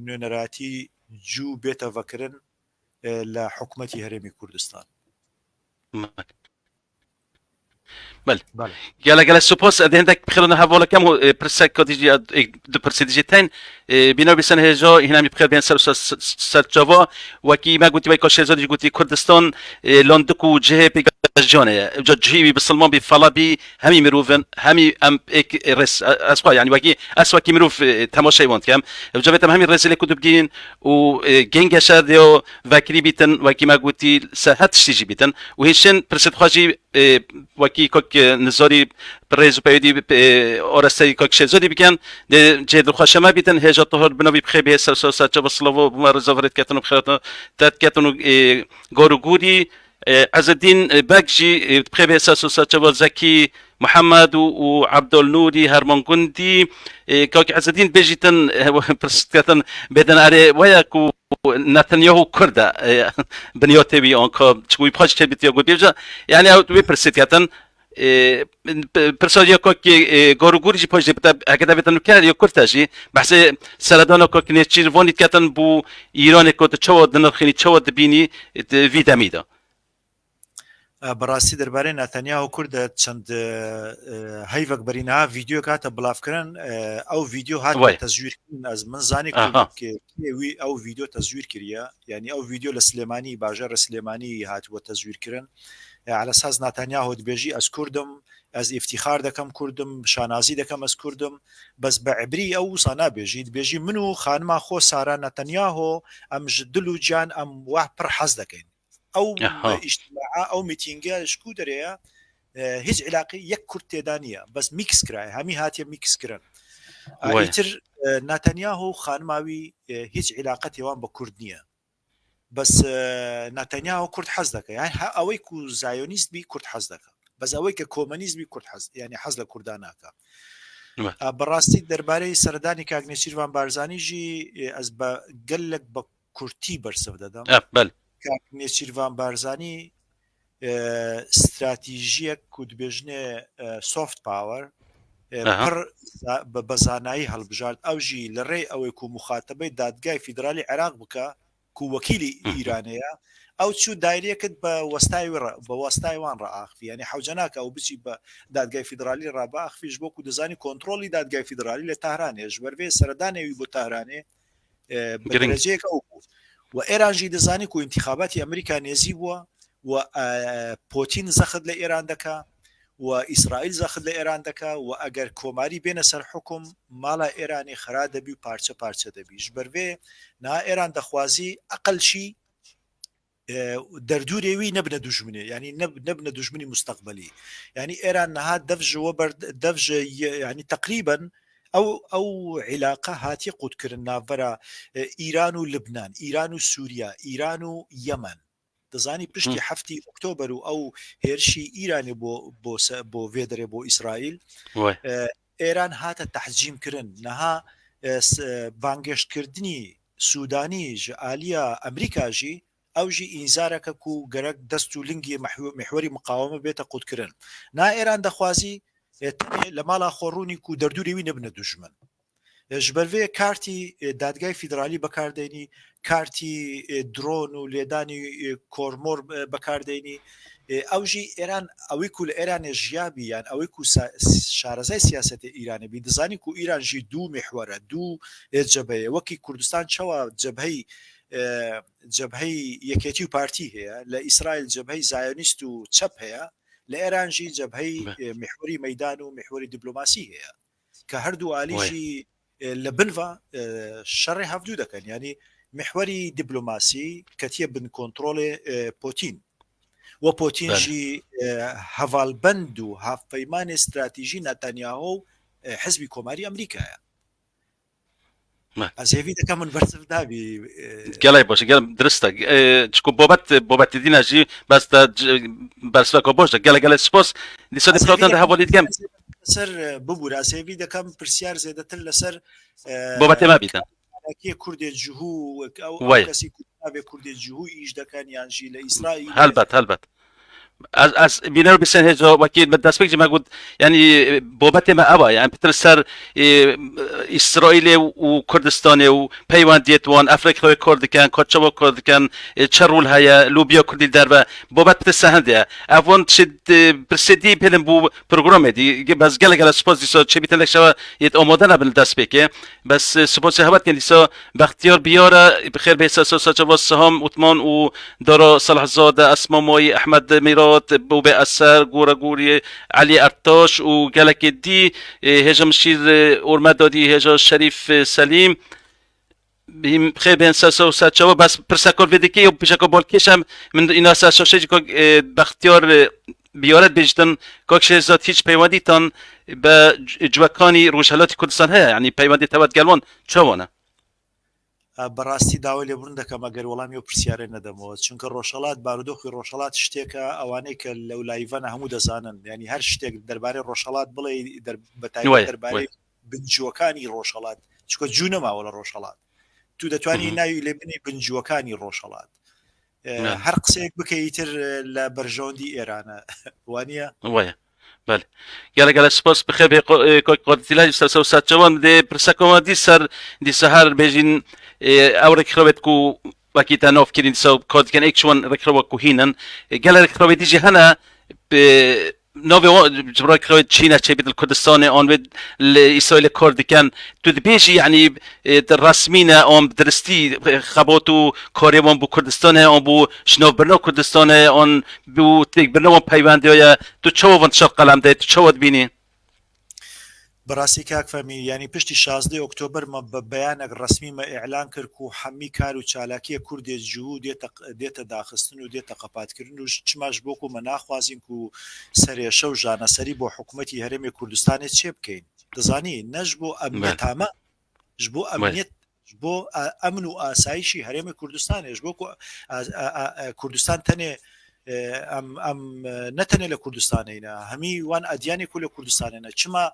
نوێنەرایەتی جوو بێتە ڤەکرن لە حکومەتی هەرێمی کوردستان. بەلێ گەلە گەلە سوپاس ئەدێ هەندێک بخێرنە هەڤۆلەکەم و پرسە کۆتیجی دو پرسی دیجی تەن بینا بیسن هێژا هینامی بخێر بێن سەر سەرچاوە وەکی ما گوتی وەی کۆشێزۆ گوتی کوردستان لۆندک و جهێ پێ ژیانەیە جا جهیوی بسڵمان بی فەڵا بی هەمی مروڤن هەمی ئەم ڕێز ئەسخوا یعنی وەکی ئەس وەکی مروڤ تەماشای وان کەم جا بێتم هەمی ڕێزی لێ کودو بگین و گەنگەشە دێ ڤەکری بیتن وەکی مە گوتی سەر هەر تشتیجی بیتن و هیچن پرسد خوەجی وەکی کۆک نزۆری پرێز و پەیدی ئۆرەستەی کۆک شێزۆری بکەن دێ جێ دڵخوەشەمە بیتن هێژە تۆهر بنەوی بخێ بێ سەر سەر سەرچە بە سڵەوە بمە ڕزەڤرت کەتن و بخێتن تەت کەتن و گۆر و گوری عزەدین بەگ ژی بخێ بێ سەر سەر سەرچە زەکی محەممەد و و عەبدۆل نوری هەرمۆن گوندی کاک عزەدین بێژیتن پرسکەتن بێدن ئەرێ وەیە کو نەتەنیاهو کوردە بنیاتێ وی ئانکا چوی پاش چێ بتیا گوت بێژە یعنی ئەو وی پرسیت کەتن پرسا یا کاک گاروگوری جی پاش بتە هەکە دەبێتن کار یا کورتە ژی بەحسێ سەردانا کاک نێچیرڤانی کەتن بوو ئیرانێک کۆتە چەوە دنرخینی چەوە دبینی ڤی دەمیدا. بەڕاستی دەربارەی ناتەنیاهۆ کوردە چەند هەیڤەک بەری نها ڤیدیۆ کاتە بڵاوکردن ئەو ڤیدیۆ هات تەزویرکردن ئەز من زانی وی ئەو ڤیدیۆ تەزویر کریە یعنی ئەو ڤیدیۆ لە سلێمانی باژێڕ سلێمانی هاتووە تەزویرکردن على ساز ناتانیاهۆ دبێژی ئەز کوردم ئەز ئیفتیخار دەکەم کوردم شانازی دەکەم ئەز کوردم بەس بە عبری ئەو وسا نابێژی دبێژی من و خانما خۆ سارا ناتەنیاهۆ ئەم دل و گیان ئەم وا پڕ حەز دەکەین ئەو ئیجتماعە ئەو میتینگە شکو دەرەیە هیچ علاقی یەک کورد تێدا نییە بەس میکس کرایە هەمی هاتیە میکس کرن ئیتر ناتەنیاهۆ و خانماوی هیچ علاقەتێوان بە کورد نییە بەس ناتەنیاهۆ کورد حەز دەکە یان ئەوەی کو زایۆنیست بی کورد حەز دەکە بەس ئەوەی کە کۆمەنیست بی کورد حەز ینی حەز لە کوردان ناکە بەڕاستی دەربارەی سەردانی کاک نێچیرڤان بارزانی ژی ئەس بە گەلک بە کورتی بەرسڤ دەدەم کاک نێچیرڤان بارزانی ستراتیژیەک کو دبێژنێ soft power پڕ بە زانایی هەڵبژارد ئەوژی لە ڕێی ئەوەی کو مخاتبەی دادگای فیدرالی عێراق بکە کو وەکیلی ئیرانەیە ئەو چوو direct بە وەستای بە وەستای وان ڕائاخفی یعنی حوجە ناکە ئەو بچی بە دادگای فیدرالی ڕاباخفیش بۆ کو دەزانی کۆنتترۆلی دادگای فیدرالی لە تارانێ ژبەرێ سەردانێوی بۆ تارانێ بە دەرەجەیەک ئەو بوو و ئێران ژی دەزانی کو ئینتیخاباتی ئەمریکا نێزی بووە و پۆتین زەخت لە ئێران دەکا و ئیسرائیل زەخت لە ئێران دەکا و ئەگەر کۆماری بێنە سەر حکوم ماڵە ئێرانی خرا دەبی و پارچە پارچە دەبی ژبەرێ نا ئێران دەخوازی ئەقلشی دەردورێ وی نەبنە دوژمنێ یانی نەبنە دوژمنی مستەقبەلی یانی ئێران نەها دەڤژ وە بەر دەڤژ یانی تقریبا. ئەو ئەو عیلاقە هاتیە قوتکردن ناڤەرا ئیران و لبنان، ئیران و سوریا، ئیران و یەمەن. دەزانی پشتی هەفتی ئۆکتۆبەر و ئەو هێرشی ئیرانی بۆ بۆ بۆ ڤێدرێ بۆ ئیسرائیل ئێران هاتە تەحجیم کرن نەها بانگێشتکردنی سوودانی ژ ئالیا ئەمریکاژی ئەوژی ئینزارەکە کو گەرەک دەست و لنگی محوەری مقاومە بێتە قوتکردن نا ئێران دەخوازی تەنێ لە ماڵا خۆڕوونی کو دەردوری وی نەبنە دوژمن ژبەر ڤێ کارتی دادگای فیدرالی بەکاردێنی کارتی درۆن و لێدانی کۆرمۆر بەکاردێنی ئەوژی ئێران ئەوەی کو لە ئێرانێ ژیابی یان ئەوەی کو شارەزای سیاسەتی ئیرانێ بی دزانی کو ئیران ژی دوو میحوەرە دوو جەبەیە وەکی کوردستان چەوە جەبهەی جەبهەی یەکێتی و پارتی هەیە لە ئیسرائیل جەبهەی زایۆنیست و چەپ هەیە لە ئێران ژی جەبهەی میحوەری مەیدان و میحوەری دیبلۆماسی هەیە کە هەردوو ئالیشی لە بنڤە شەڕێ هەڤدوو دەکەن یانی میحوەری دیبلۆماسی کەتیە بن کۆنترۆڵێ پۆتین و پۆتین ژی هەڤالبەند و هاوپەیمانێ ستراتیژی ناتانیاهۆ و حزبی کۆماری ئەمریکایە. ئەز هێڤی دەکەم من بەرسڤ دابی. گەلای باشە گەل درستە چکو بابەت بابەتی دینا ژی بەس دە بەرسڤەکە باشە گەلە گەلە سپاس دیسا ئەز هێڤی دەکەوتن دە دەکەم هەواڵی دیکەم لەسەر ببورە ئەز هێڤی دەکەم پرسیار زێدەتر لەسەر بابەتێ ما بیتن چالاکیە کوردێ جهو ئەو ئەو وایە کەسی کوردێ کوردێ جهو ئیش دەکەن یان ژی لە ئیسرائیل هەلبەت هەلبەت ئەز ئەز بینەر بسێن هێجا وەکی بە دەستپێک جی مەگوت یعنی بابەتێ مە ئەوە یان پتر سەر ئیسرائیلێ و کوردستانێ و پەیوەندیت وان ئەفرەک خۆی کار دکەن کاچەوە کار دکەن چە ڕول هەیە لوبیا کوردی دەربە بابەت پتر سەهندەیە ئەڤۆن پرسێ دی پێلم بوو پرۆگرامێ دی بەس گەلە گەلە سپاس دیسا چێ بیتن لەکشەوە یەت ئامادە نەبن دەست پێکێ بەس سپاسی هەوەت کەن دیسا بەختیار بیارە بخێر بێ سە سە سهام وتمان و دارا سەڵح زادە ئەسما مایی ئەحمەد میرات بوبێ ئەسەر گۆرە گۆری عەلی ئەرتاش و گەلەکێ دی هێژە مشیر ئورمە دادی هێژە شەریف سەلیم بیم بخێر بێن سە سە سەرچەوە بەس پرسە کۆ ڤێدیکی و پیشەکە بۆل کێشم من ئینا سە شەشەی کۆ بەختیار بیارەت بێژتن کاک شێرزاد هیچ پەیوەندیتان بە جوەکانی ڕۆژهەلاتی کوردستان هەیە یعنی پەیوەندی تەوەت گەلوان چاوانە؟ بەڕاستی داوای لێبوردن دەکەم ئەگەر وەڵامی ئەو پرسیارە نەدەمەوە چونکە ڕۆژهەڵات بارودۆخی ڕۆژهەڵات شتێکە ئەوانەی کە لەو لایڤەنە هەموو دەزانن یانی هەر شتێک دەربارەی ڕۆژهەڵات بڵێ بەتایبەت وایە دەربارەی بنجووەکانی ڕۆژهەڵات چونکە جوو نەماوە لە ڕۆژهەڵات تو دەتوانی ناوی لێ بنێی بنجووەکانی ڕۆژهەڵات هەر قسەیەک بکەی تر لە بەرژەوەندی ئێرانە وانە وایە بەێ گەلە گەلە سپاس بخێ بێ کاک قادری سەر سەر سەرچەوان دێ پرسەکەەوە دی سەر دیسە هەر بێژین ئەو ڕێکخراوێت کو وەکی تا ناوکردین دیسە کاتکەن ئێک چوان ڕێکخراوە کو هینن گەلە ڕێکخراوێ دیژی هەنە ناوێ ڕێکخراوێت چینە چێ بێت کوردستانێ ئان وێت لە ئیسرائیل کار دکەن تو دبێژی یعنی ڕەسمینە ئان درستی خەبات و کارێ وان بۆ کوردستان هەیە ئان بۆ شناوبرنا کوردستان هەیە ئان بۆ تێکبردنەوە پەیوەندیایە تو چەوە ڤن شەڕ قەلەم دەی تو چەوە دبینی؟ بەڕاستی کاک فەهمی یانی پشتی 16 ئۆکتۆبەر مە بە بەیانەک ڕەسمی مە ئیعلان کرد کو حەمی کار و چالاکیە کوردێ جوو دێتە دێتە داخستن و دێتە قەپات کردن و چماش بۆ کو مە ناخوازین کو سەرێشە و ژانەسەری بۆ حکومەتی هەرێمێ کوردستانێ چێ بکەین دەزانی نەش بۆ ئەمنیەتامە ژ بۆ ئەمنیەت بۆ ئەمن و ئاسایشی هەرێمی کوردستانێش بۆ کوردستان تەنێ ئەم ئەم نەتەنێ لە کوردستانینە هەمی وان ئەدیانێک و لە کوردستانێنە چما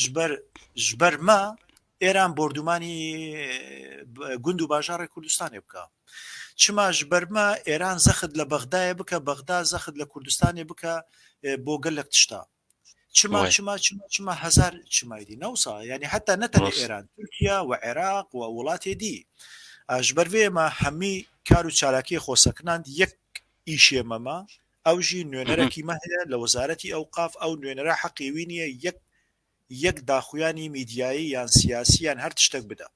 ژبەر ژبەر مە ئێران بردومانی گوند و باژاڕی کوردستانێ بکە چما ژبەرمە ئێران زەخت لە بەغدایە بکە بەغدا زەخت لە کوردستانێ بکە بۆ گەلک تشتا چما چما چما چما هزار چمای دی نەوسا یعنی حتا نەتەنێ ئێران تورکیا و عێراق و وڵاتێ دی ژبەر وێ مە هەمی کار و چالاکی خۆسەکناند یەک ئیشێ مەمە ئەوژی نوێنەرەکی مە هەیە لە وەزارەتی ئەوقاف ئەو نوێنەرە حەقی وی نییە یەک یەک داخویانی میدیایی یان سیاسی یان هەر تشتێک بدا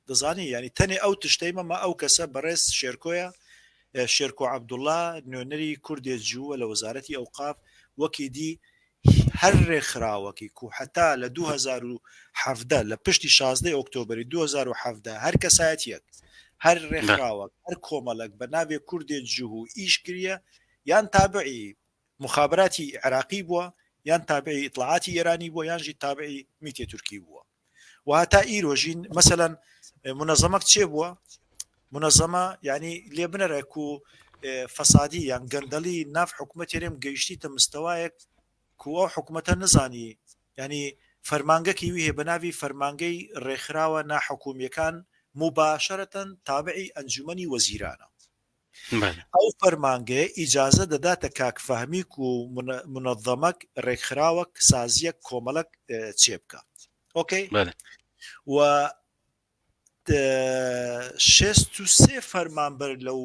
دەزانی یانی تەنێ ئەو تشتەی مەمە ئەو کەسە بەڕێز شێرکۆیە شێرکۆ عەبدوڵا نوێنەری کوردێ جووە لە وەزارەتی ئەوقاف وەکی دی هەر رێکخراوەکی کو حەتا لە 2017 لە پشتی 16 ئۆکتۆبری 2017 هەر کەسایەتیەک هەر رێکخراوەک هەر کۆمەڵک بە ناوێ کوردێ جوو ئیش کریە یان تابعی مخابراتی عراقی بووە. یان تابعی ئیتڵاعاتی ئێرانی بووە یان ژی تابعی میتێ تورکی بووە و هەتا ئیرۆ ژین مەسەلەن منەزەمەک چێ بووە منەزەمە یعنی لێ بنەرە کو فەسادی یان گەندەڵی ناف حکوومەت هەرێم گەیشتیتە مستەوایەک کو ئەو حکوومەتە نزانی ینی فەرمانگەکی وی هەیە بە ناوی فەرمانگەی ڕێکخراوە ناحکومیەکان مباشرەتەن تابعی ئەنجومەنی وەزیرانە ئەو فەرمانگەیە ئیجازە دەداتە کاک فەهمی کو مونەزەمەک، ڕێکخراوەک، سازیەک، کۆمەڵەک چێ بکا. ئۆکەی؟ و 63 فەرمانبەر لەو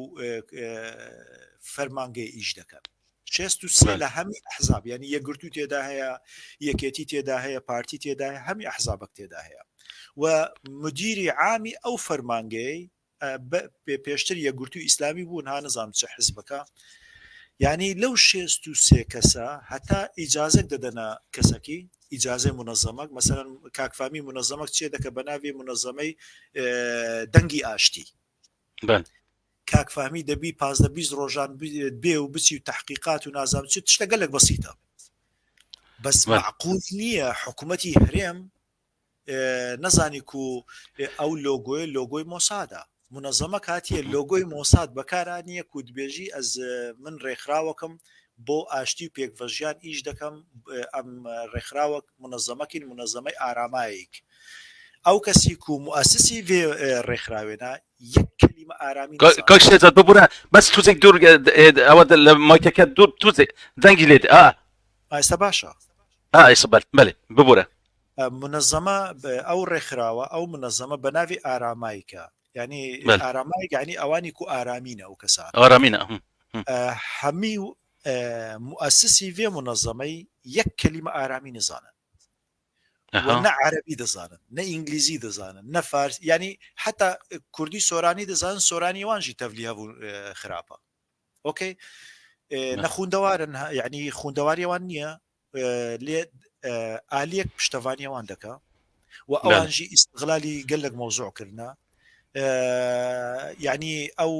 فەرمانگەی ئیش دەکەن. 63 لە هەمی ئەحزاب یعنی یەکگرتوو تێدا هەیە یەکێتی تێدا هەیە پارتی تێدا هەیە هەمی ئەحزابەک تێدا هەیە و مدیری عامی ئەو فەرمانگەی پێشتر یەکگرتوو ئیسلامی بوون ها نزانم چ حزبەکە یعنی لەو 63 کەسە هەتا ئیجازەک دەدەنە کەسەکی ئیجازەی منەزەمەک مەسەرەن کاکفامی منەزەمەک چێ دەکە بە ناوی منەزەمەی دەنگی ئاشتی کاک فەهمی دەبی پازدە 20 ڕۆژان بێ و بچی و تحقیقات و نازام چ شتە گەلک بەسیتە بەس معقول نییە حکوومەتی هەرێم نەزانی کو ئەو لۆگۆیە لۆگۆی مۆسادە منەزەمە کاتیە لۆگۆی مۆساد بەکارانیە کو دبێژی ئەز من ڕێکخراوەکەم بۆ ئاشتی و پێکڤەژیان ئیش دەکەم ئەم ڕێکخراوەک منەزەمەکین منەزەمەی ئارامایک ئەو کەسی کو موئەسسی ڤێ ڕێکخراوێنە یەک کەلیمە ئارامی کاک شێرزاد ببورە بەس توزێک دوور ئەوە لە مایکەکە دوور توزێک دەنگی لێت ئا ئێستا باشە ئا ئێستا بەلێ ببورە منەزەمە ئەو ڕێکخراوە ئەو منەزەمە بە ناوی ئارامایکە یعنی ئارامایک یعنی ئەوانی کو ئارامینە ئەو کەسان ئارامینە هەمی موئەسسی ڤێ منەزەمەی یەک کەلیمە ئارامی نزانن نە عەربی دەزانن نە ئینگلیزی دەزانن نە فارس ینی حتا کوردی سۆرانی دەزانن سۆرانی وانژی تەڤلی هەبوو خراپە ئۆکەی نەخوندەوارن یعنی خوندەواریەوان نییە لێ ئالیەک پشتەوانی ئەوان دەکا و ئەوانژی ئیسغلالی گەلک مەوزوع کردە یعنی ئەو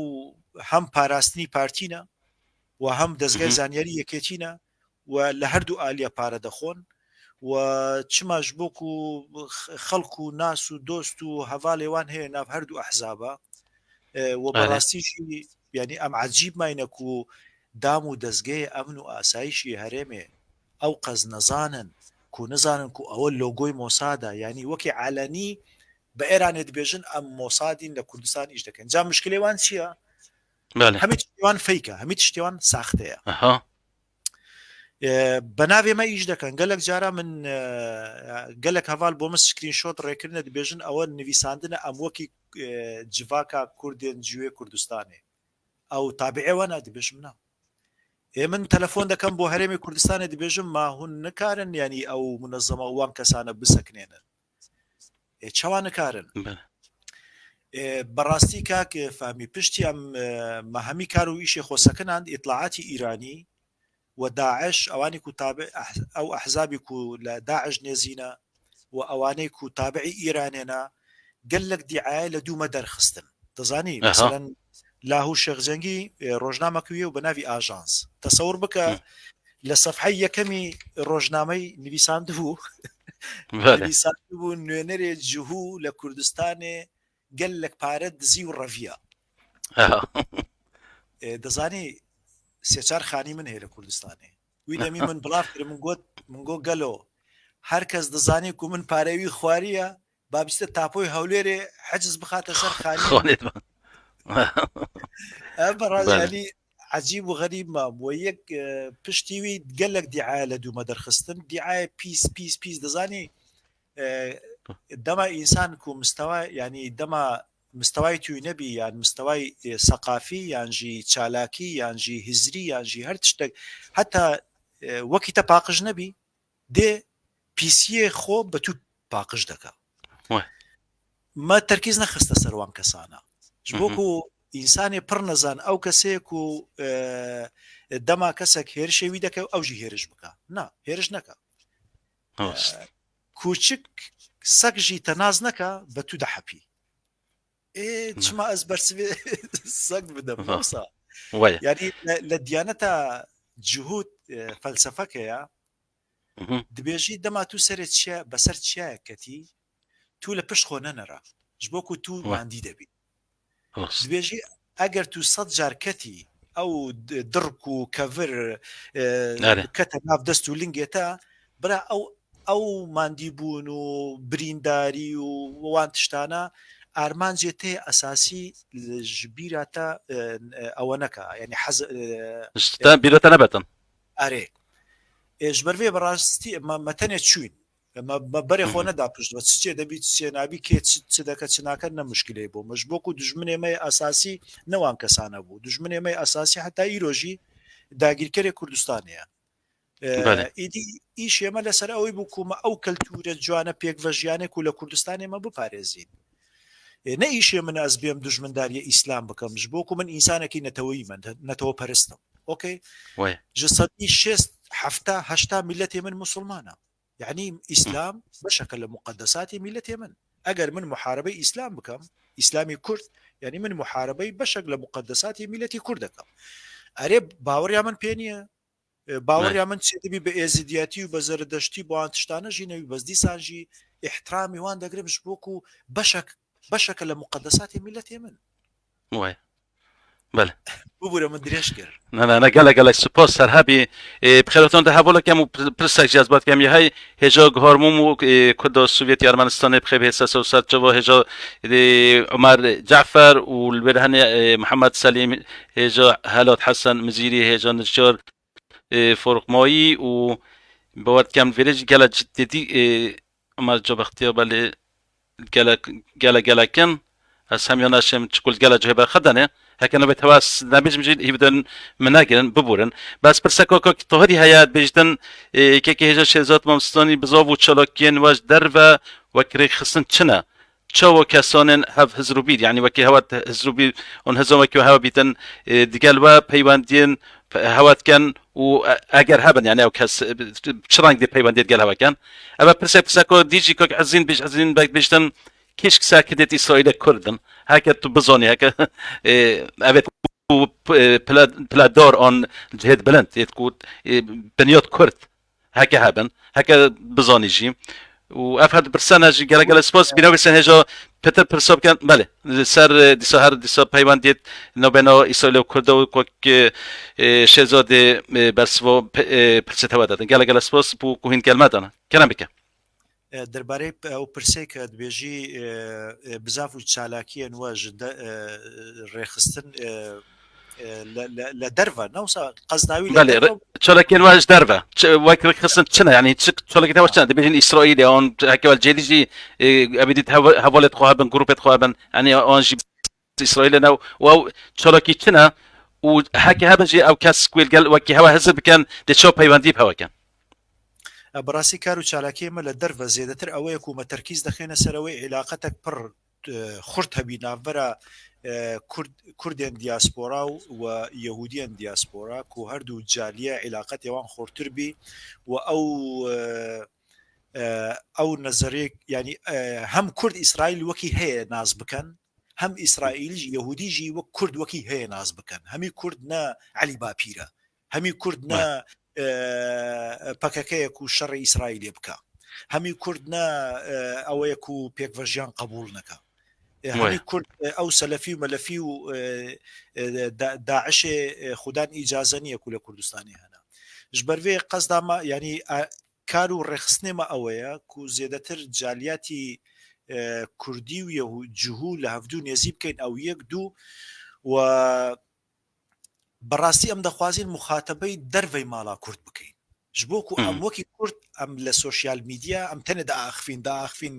هەم پاراستنی پارتینە و هەم دەستگای زانیاری یەکێتینە و لە هەردوو ئالیە پارە دەخۆن و چماش بۆک و خەڵک و ناس و دۆست و هەڤالێوان هەیە ناو هەردوو ئەحزابە و بەڕاستیشی یعنی ئەم عجیب ماینەک و دام و دەزگەی ئەمن و ئاسایشی هەرێمێ ئەو قەز نەزانن کو نزانن کو ئەوە لۆگۆی مۆسادە یانی وەکی عەلەنی بە ئێرانێ دبێژن ئەم مۆسادین لە کوردستان ئیش دەکەن جا مشکلەی وان چییە؟ هەمی تشتیوان فەیکە هەمی تشتیوان ساختەیە بە ناوێ مە ئیش دەکەن گەلک جارا من گەلک هەڤال بۆ من سکرین شۆت ڕێکردنە دبێژن ئەوە نویساندنە ئەم وەکی جڤاکا کوردێن جوێ کوردستانێ ئەو تابعێ وەنا دبێژم نا ئێ من تەلەفۆن دەکەم بۆ هەرێمی کوردستانێ دبێژم ماهون نکارن ینی ئەو منەزەمە وان کەسانە بسەکنێنن ئێ چاوا نکارن بەڕاستی کاک فامی پشتی ئەم مەهەمی کار و ئیشێ خۆسەکناند ئیتلاعاتی ئیرانی و داعش ئەوانی کو تابع ئەو ئەحزابی کو لە داعش نێزینە و ئەوانەی کو تابعی ئیرانێنە گەلەک دیعایە لە دوومە دەرخستن دەزانی مەسەلەن لاهور شێخ جەنگی ڕۆژنامەکویە و بە ناوی ئاژانس تەسەور بکە لە سەفحەی یەکەمی ڕۆژنامەی نویساندبوو نویساندبوو نوێنەرێ جهوو لە کوردستانێ گەلەک پارە دزی و ڕەڤیە دەزانی سێچار خانی من هەیە لە کوردستانێ وی دەمی من بڵاو کرد من گوت من گۆ گەلۆ هەر کەس دەزانێ کو من پارەوی خواریە با بچتە تاپۆی هەولێرێ حجز بخاتە سەر خانی بەڕازی عجیب و غەریب مام و یەک پشتیوی گەلک دیعاە لە دوومە دەرخستن دیعاە پیس پیس پیس دەزانی دەما ئینسان کو مستەوا ینی دەما مستەوای توی نەبی یان مستەوای سەقافی یانژی چالاکی یانژی هزری یانژی هەر تشتێک هەتا وەکی تە پاقژ نەبی دێ پیسیێ خۆ بە تو پاقژ دەکا مە تەرکیز نەخستە سەروان کەسانە بۆکو ئینسانێ پڕ نەزان ئەو کەسێک و دەما کەسێک هێرشێوی دەکە ئەوژی هێرش بکە نا هێرش نەکە کوچک سەگ ژی تەناز نەکە بە تو دەحەپی ئێ چما ئەس بەرسێ سەگ بدەم مامۆستا یاری لە دیانەتە جهود فەلسەفەکەیە. دبێژی دەما تو سەرێ چیا بەسەر چیایەک کەتی تو لە پشت خۆ نەنەرە ژبۆ کو تو ماندی دەبی دبێژی ئەگەر تو سەد جار کەتی ئەو دڕک و کەڤر کەتە ناو دەست و لنگێتە برا ئەو ئەو ماندی بوون و برینداری و وان تشتانە ئارمانجێ تێ ئەساسی ژبیراتە ئەوە نەکە یعنی حەز بیرەتە نەبێتن ئەرێ ئێژبەرێ بەڕاستی مەتەنێ چوین مە بەرێ خۆ نەدا پشت بە چ چێ دەبی چ چێ نابی کێ چ چ دەکە چ ناکە نە مشکلەی بۆ مەش بۆکو دوژمنێ مەی ئەساسی نەوان کەسانە بوو دوژمنێ مەی ئەساسی حتا ئیرۆژی داگیرکەرێ کوردستانەیە ئیدی ئیش ئێمە لەسەر ئەوەی بوو کومە ئەو کەلتورە جوانە پێکڤە ژیانێک و لە کوردستان ئێمە بپارێزین نە ئیشێ من ئەز بێم دوژمنداریە ئیسلام بکەم ژ بۆکو من ئینسانێکی نەتەوەیی من نەتەوە پەرستم ئۆکەی ژ سەدی شێست حەفتا هەشتا میلەتێ من موسڵمانە یعنی ئیسلام بەشەکە لە مقدساتی میلەتێ من ئەگەر من محاربەی ئیسلام بکەم ئیسلامی کورد یعنی من محاربەی بەشێک لە مقدساتی میلەتی کورد دەکەم ئەرێ باوەڕیا من پێ نییە باوەڕیا من چێ دەبی بە ئێزیدیاتی و بە زەردەشتی بۆ ئان تشتانە ژی نەوی بەس دیسان ژی ئیحترامی وان دەگرم ژ بۆک و بەشەک بەشەکە لە مقدساتی میلەتێ من. وای بەلێ. ببورە من درێژ کرد. نا نا نا گەلە گەلەک سپاس سەر هەبی بخێراتان دە هەڤالە کەم و پرسەک جی از بات کەم یه هێژا گهارموم و کوردا سوڤیەتی ئەرمەنستانێ بخێ بهێ سەسە و سەرچەوە هێژا عومەر جەعفەر و لوێر هەنێ محەمەد سەلیم هێژا هەلات حەسەن مزیری هێژا نجار فۆرقمایی و باوەر کەم ڤێرێ جی گەلە جدی عومەر جابەختیار بەلێ گەلە گەلە گەلەکن ئەس هەمیان ناشێم چکول گەلە جێ بەرخەدەنێ هەکە نەبێت هەواس نابێژم ژی هیودن مناگرن ببورن بەس پرسەکە کاک تاهری هەیە بێژدن کێکی هێژە شێرزاد مامستانی بزاڤ و چالاکیێن وەش دەرڤە وەک رێکخستن چنە چاوە کەسانێن هەv هزر و بیر یعنی وەکی هەوە هزر و بیر ئون هزم وەکی هەوە بیتن دگەل وە پەیوەندیێن هەوەت کەن و ئەگەر هەبن یعنی ئەو کەس چ ڕەنگ دێ پەیوەندیت گەل هەوەکەن ئەوە پرسێ پرسەکۆ دیجی کۆک عزین بیش عزین بەک بیشتن کیش کسا کردێت ئیسرائیلە کوردن هەکە تو بزۆنی هەکە ئەوێت پلادۆر ئۆن جهێت بلند یێت کو بنیات کورد هەکە هەبن هەکە بزانی ژی و ئەف هەر پرسانە ژی گەلە گەلە سپاس بینەوە بسن هێژا پتر پرسا بکەن بەێ سەر دیسا هەر دیسا پەیوەندیت نەبێنەوە ئیسرائیل و کوردە و کۆک شێزادێ بەرسڤ پرسێتەوە دەدەن گەلە گەلە سپاس بوو کوهین گەلمەدانە کەرم بکە. دەربارەی ئەو پرسەی کە دبێژی بزاف و چالاکیەن وە ڕێخستن لە دەرڤە نەوسا قەزناوی بەێ چالاکیەن وەش دەرڤە وەک ڕێکخستن چنە یعنی چ چالاکیەوە چنە دەبێژین ئیسرائیل ئەوان هەکەوە جێلیژی ئەبیدیت هەواڵێت خوا بن گروپێت خوا بن یعنی ئەوان ژی ئیسرائیل ناو و چالاکی چنە و هەکە هەبن ژی ئەو کەس کوێلگەل وەکی هەوا هزر بکەن دێ چۆ پەیوەندی پەوەکەن. بەڕاستی کار و چالاکی ئێمە لە دەرڤە زێدەتر ئەوەیە کو مە تەرکیز دەخێنە سەرەوەی عیلاقەتەک پڕ خورت هەبی ناڤبەرا کورد کوردێن دیاسپۆرا و و یەهودیەن دیاسپۆرا کو هەردوو جالیە عیلاقەتێ وان خورتر بی و ئەو ئەو نەزەرێک یانی هەم کورد ئیسرائیل وەکی هەیە ناز بکەن هەم ئیسرائیلیش یەهودیژی وەک کورد وەکی هەیە ناز بکەن هەمی کورد نە عەلی باپیرە هەمی کورد نە پەکەکەیەک و شەڕی ئیسرائیلێ بکە هەمی کورد نە ئەوەیەک و پێکڤە ژیان قبول نەکە هەمی کورد ئەو سەلەفی و مەلەفی و داعشێ خوددان ئیجازە نییە کو لە کوردستانی هەنا ژبەرێ قەزدامە ینی کار و ڕێخستنێمە ئەوەیە کو زێدەتر جالیاتی کوردی و یەهو جهو لە هەڤدوو نێزی بکەین ئەو یەک دوو و بەڕاستی ئەم دەخوازین موخاتەبەی دەرڤەی ماڵا کورد بکەین ژ بۆ کو ئەم وەکی کورد ئەم لە سۆشیال میدیا ئەم تەنێ دەئاخفین دەئاخفین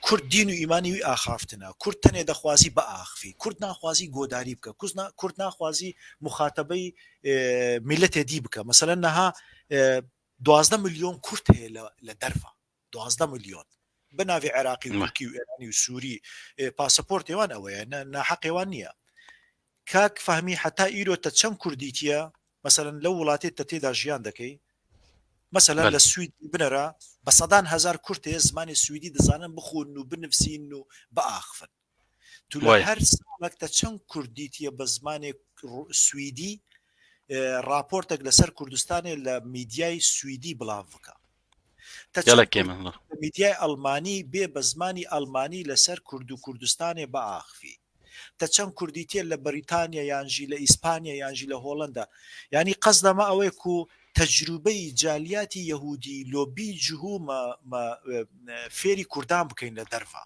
کورد دین و ئیمانی وی ئاخافتنە کورد تەنێ دەخوازی بئاخفی کورد ناخوازی گۆداری بکە کورد ناخوازی موخاتەبەی میلەتێ دی بکە مەسەلەن نەها 12 ملیۆن کورد هەیە لە دەرڤە 12 ملیۆن بە ناوی عێراقی و تورکی و ئێرانی و سووری پاسەپۆرتێوان ئەوەیە ناحەقێوان نییە کاک فەهمی حتا ئیرۆ تە چەند کوردیتیە مەسەلەن لەو وڵاتێت تە تێدا ژیان دەکەی مەسەلەن لە سوید بنەرە بە سەدان هزار کورد هەیە زمانی سویدی دەزانن بخون و بنفسین و بئاخفن تو لە هەر ساڵێک تە چەند کوردیتیە بە زمانێک سویدی. ڕاپۆرتێک لەسەر کوردستانێ لە میدیای سویدی بڵاو بکە. تە چەند گەلەک کورد کێمە لە میدیای ئەڵمانی بێ بە زمانی ئەڵمانی لەسەر کورد و کوردستانێ بئاخفی. تە چەند کوردی تێ لە بەریتانیا یانژی لە ئیسپانیا یانژی لە هۆڵەندا. یانی قەسدەمە ئەوەیە کو تەجروبەی جالیاتی یەهودی لۆبی جهو مە مە فێری کوردان بکەین لە دەرڤە.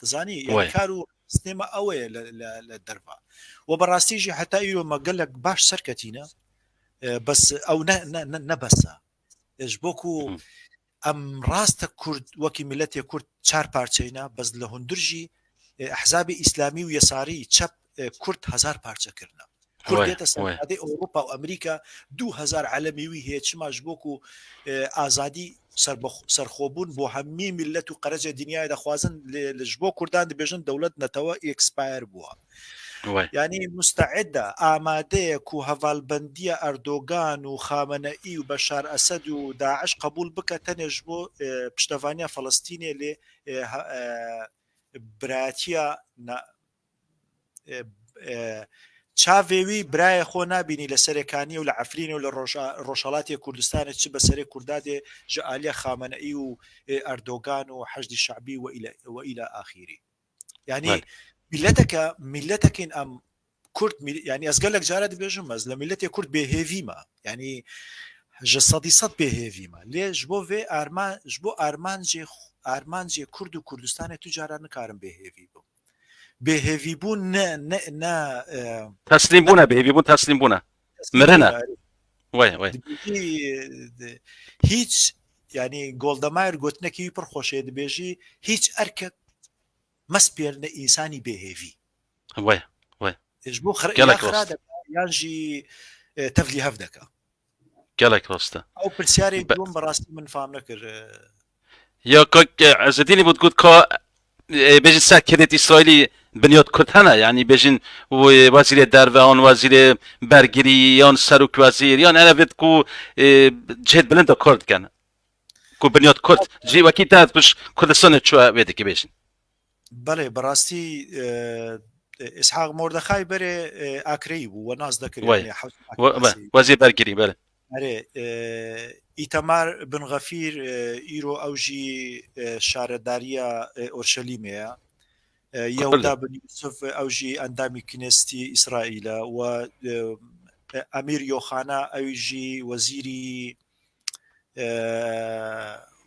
دەزانی یانی وەیە. کار و سنێمە ئەوەیە لە لە لە دەرڤە. و بەڕاستیژی هەتا ئیرۆ مە گەلەک باش سەرکەتینە بەس ئەو نە نە نە نەبەسە. ژ بۆ کو ئەم ڕاستە کورد وەکی میلەتێ کورد چار پارچەینە بەس لە هوندرژی ئەحزابی ئیسلامی و یەساری چەپ کورد هەزار پارچە کردنە. کورد دێتە سەرادەی ئەوروپا و ئەمریکا 2000 عەلەمیوی هەیە چما ژ بۆ کو ئازادی سەرخۆبوون بۆ هەمی میلەت و قەرەجە دنیای دەخوازن لە ژ بۆ کوردان دەبێژن دەوڵەت نەتەوە expire بووە. یانی موستەعیدە، ئامادەیە کو هەڤالبەندیە ئەردۆگان و خامەنەئی و بەشار ئەسەد و داعش قەبوول بکە تەنێ ژبۆ پشتەڤانیا فەلەستینێ لێ برایەتیە چاڤێوی برایە خۆ نابینی لە سەرێکانیە و لە عەفرینێ و لە ڕۆژهەڵاتێ کوردستانێ چ بە سەرێ کوردا دێ ژ ئالیە خامەنەئی و ئەردۆگان و حەشدی شەعبی و ئیلا ئاخیری. یعنی میلەتەکە میلەتەکەین ئەم کورد ینی ئەزگە لە جارە دەبێژم ئەز لە میلەتی کورد بێهێڤیمە ینی ژە سەدی سەد بێهێڤیمە لێ ژ بۆ vê ئارمان ژ بۆ ئارمانجێ ئارمانجێ کورد و کوردستانێ تو جاران نکارم بێهێڤی بم بێهێڤی بوون نە نە نە تەسلیم بوونە بێهێڤی بوون تەسلیم بوونە مرنە وایە وایە هیچ ینی گۆڵدەمایر گوتنەکی پڕ خۆشەیە دەبێژی هیچ ئەرکە مەسپێرنە ئینسانی بێهێڤی. وایە وایە ژ بۆ خرا گەلەک یا خرا ڕاستە. دەکا یان ژی تەڤلی هەڤ دەکا. گەلەک ڕاستە. ئەو پرسیارەی بە دووەم بەڕاستی من فام نەکرد. یا کاک عزەدینی بوت گوت کا بێژین سەر کردێت ئیسرائیلی بنیاد کورد هەنە یعنی بێژین وەزیرێ دەرڤە یان وەزیرێ بەرگری یان سەرۆک وەزیر یان ئەرە بێت کو جهت بلندە کورد کەن کو بنیاد کورد جی وەکی تا پش کوردستانێ چوە وێ دکێ بێژین. بەڵێ بەڕاستی ئیسحاق مۆردەخای بەرێ ئاکرەی بوو وە ناس دەکرێت وەزیر بەرگری بەرێ ئەرێ ئیتەمار بن غەفیر ئیرۆ ئەوژی شارەداریە ئۆرشەلیمەیە یەهودا بن یوسف ئەوژی ئەندامی کنێستی ئیسرائیلە و ئەمیر یۆخانا ئەویژی وەزیری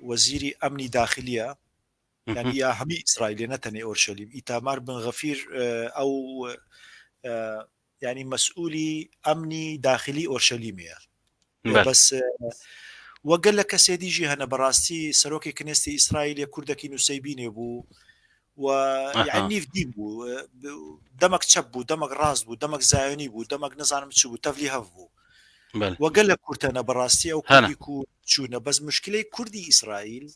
وەزیری ئەمنی داخلیە یعنی یا هەمی ئیسرائیلێ نەتەنێ ئۆرشەلیم ئیتامار بن غەفیر ئەو ینی مەسئولی ئەمنی داخلی ئۆرشەلیمەیە بەس وەگەل لە کەسێ دیژی هەنە بەڕاستی سەرۆکی کنێستی ئیسرائیلە کوردەکی نووسەیبینێ بوو و یعنی نیڤ دین بوو دەمەک چەپ بوو دەمەک ڕاست بوو دەمەک زایۆنی بوو دەمەک نەزانم چ بوو تەڤلی هەڤ بوو وەگەل لە کورتەنە بەڕاستی ئەو کوردی کو چوونە بەس مشکلەی کوردی ئیسرائیل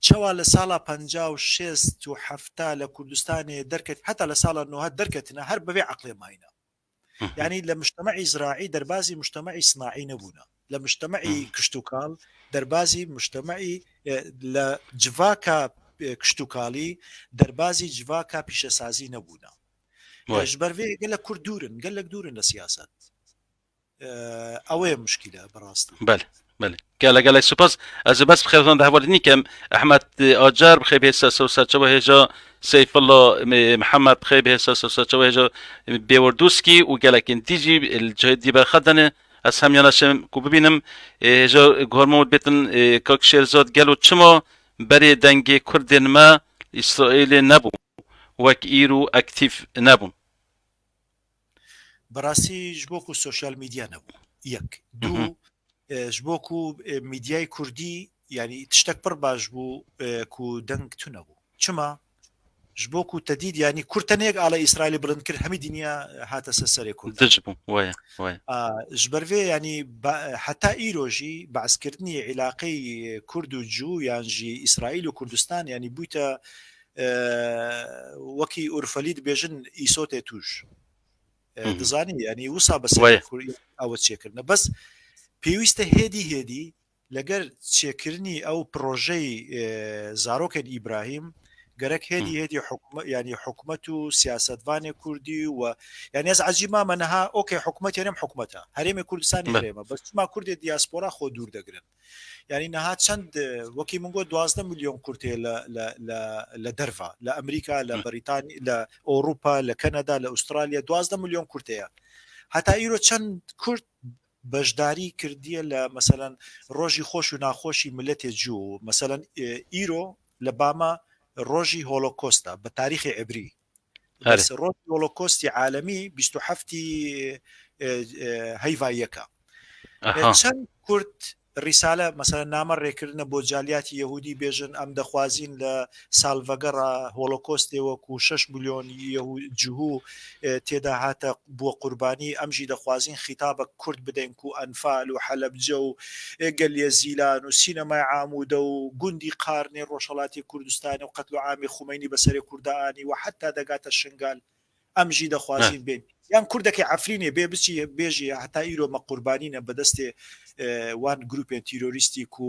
چەوا لە ساڵا پەنجا و شێست و حەفتا لە کوردستانێ دەرکەت هەتا لە ساڵا نۆهەد دەرکەتنە هەر بەوێ عەقلێ ماینە یعنی لە مجتمعی زراعی دەربازی مجتمعی صناعی نەبوونە لە مجتمعی کشتوکاڵ دەربازی مجتمعی لە جڤاکە کشتوکاڵی دەربازی جڤاکە پیشەسازی نەبوونە ژبەر vê گەلە کورد دوورن گەلک دوورن لە سیاست ئەوەیە مشکلە بەڕاستی. بەلێ بەلێ گەلە گەلەک سوپاس ئەز بەس بخێرتان دەهوەردنی کەم ئەحمەد ئاجار بخێ بێ سەسە و سەرچەوە هێژا سەیفەڵا محەممەد بخێ بێ سەسە و سەرچەوە هێژا بێوەردوسکی و گەلەکن دیجی جێ دی بەرخەدەنێ ئەس هەمیانە شم کو ببینم هێژا گۆرمەوت بێتن کاک شێرزاد گەل و چما بەرێ دەنگێ کوردێن مە ئیسرائیلێ نەبوو وەک ئیر و ئەکتیڤ نەبوون. بەڕاستی ژ بۆ کو سۆشیال میدیا نەبوو یەک دوو ژ بۆ کو میدیای کوردی یعنی تشتێک پڕ باش بوو کو دەنگ تو نەبوو چما ژ بۆ کو تەدید ینی کورتەنێک ئاڵە ئیسرائیلی بڵند کرد هەمی دنیا هاتە سەر سەرێ کورد دژ بوو وایە وایە ژبەرvê ینی حتا ئیرۆژی بەعسکردنی عیلاقەی کورد و جوو یانژی ئیسرائیل و کوردستان ینی بوویتە وەکی ئورفەلی دبێژن ئیسۆتێ توش دەزانی ینی وسا بەس ئەوە چێکردنە بەس پێویستە هێدی هێدی لەگەر چێکردنی ئەو پرۆژەی زارۆکێن ئیبراهیم. گەرەک هێدی هێدی حکومە یانی حکومەت و سیاسەتڤانێ کوردی و یانی ئەز عەجیب مامە نەها ئۆکەی حکومەت هەرێم حکومەتە هەرێمی کوردستانی هەرێمە بەس چما کوردێ دیاسپۆرا خۆ دوور دەگرن یانی نەها چەند وەکی من گۆ 12 میلیۆن کورد هەیە لە لە لە لە دەرڤە لە ئەمریکا لە بەریتانی لە ئەوروپا لە کەنەدا لە ئوسترالیا 12 میلیۆن کورد هەیە هەتا ئیرۆ چەند کورد بەشداری کردیە لە مەسەلەن ڕۆژی خۆش و ناخۆشی ملەتێ جوو مەسەلەن ئیرۆ لە باما ڕۆژی هۆلۆکۆستە بە تاریخی عبری بەس ڕۆژی هۆلۆکۆستی عالەمی 27 هەیڤا یەکە چەند کورد ڕیسالە مەسەلەن نامە ڕێکردنە بۆ جالیاتی یەهودی بێژن ئەم دەخوازین لە ساڵڤەگەڕا هۆڵۆکۆستێ وەکو شەش ملیۆن جهو تێدا هاتە بووە قوربانی ئەمژی دەخوازین خیتابەک کورد بدەین کو ئەنفال و حەلەبجە و گەلیە زیلان و سینەمای عامودە و گوندی قارنێ ڕۆژهەڵاتی کوردستانێ و قەتل و عامی خومەینی بەسەرێ کوردا ئانی و حەتا دەگاتە شنگال ئەم ژی دەخوازین بێن یان کوردەکەی عەفرینێ بێ بچی بێژی هەتا ئیرۆ مە قوربانینە بەدەستێ وان گروپێن تیرۆریستی کو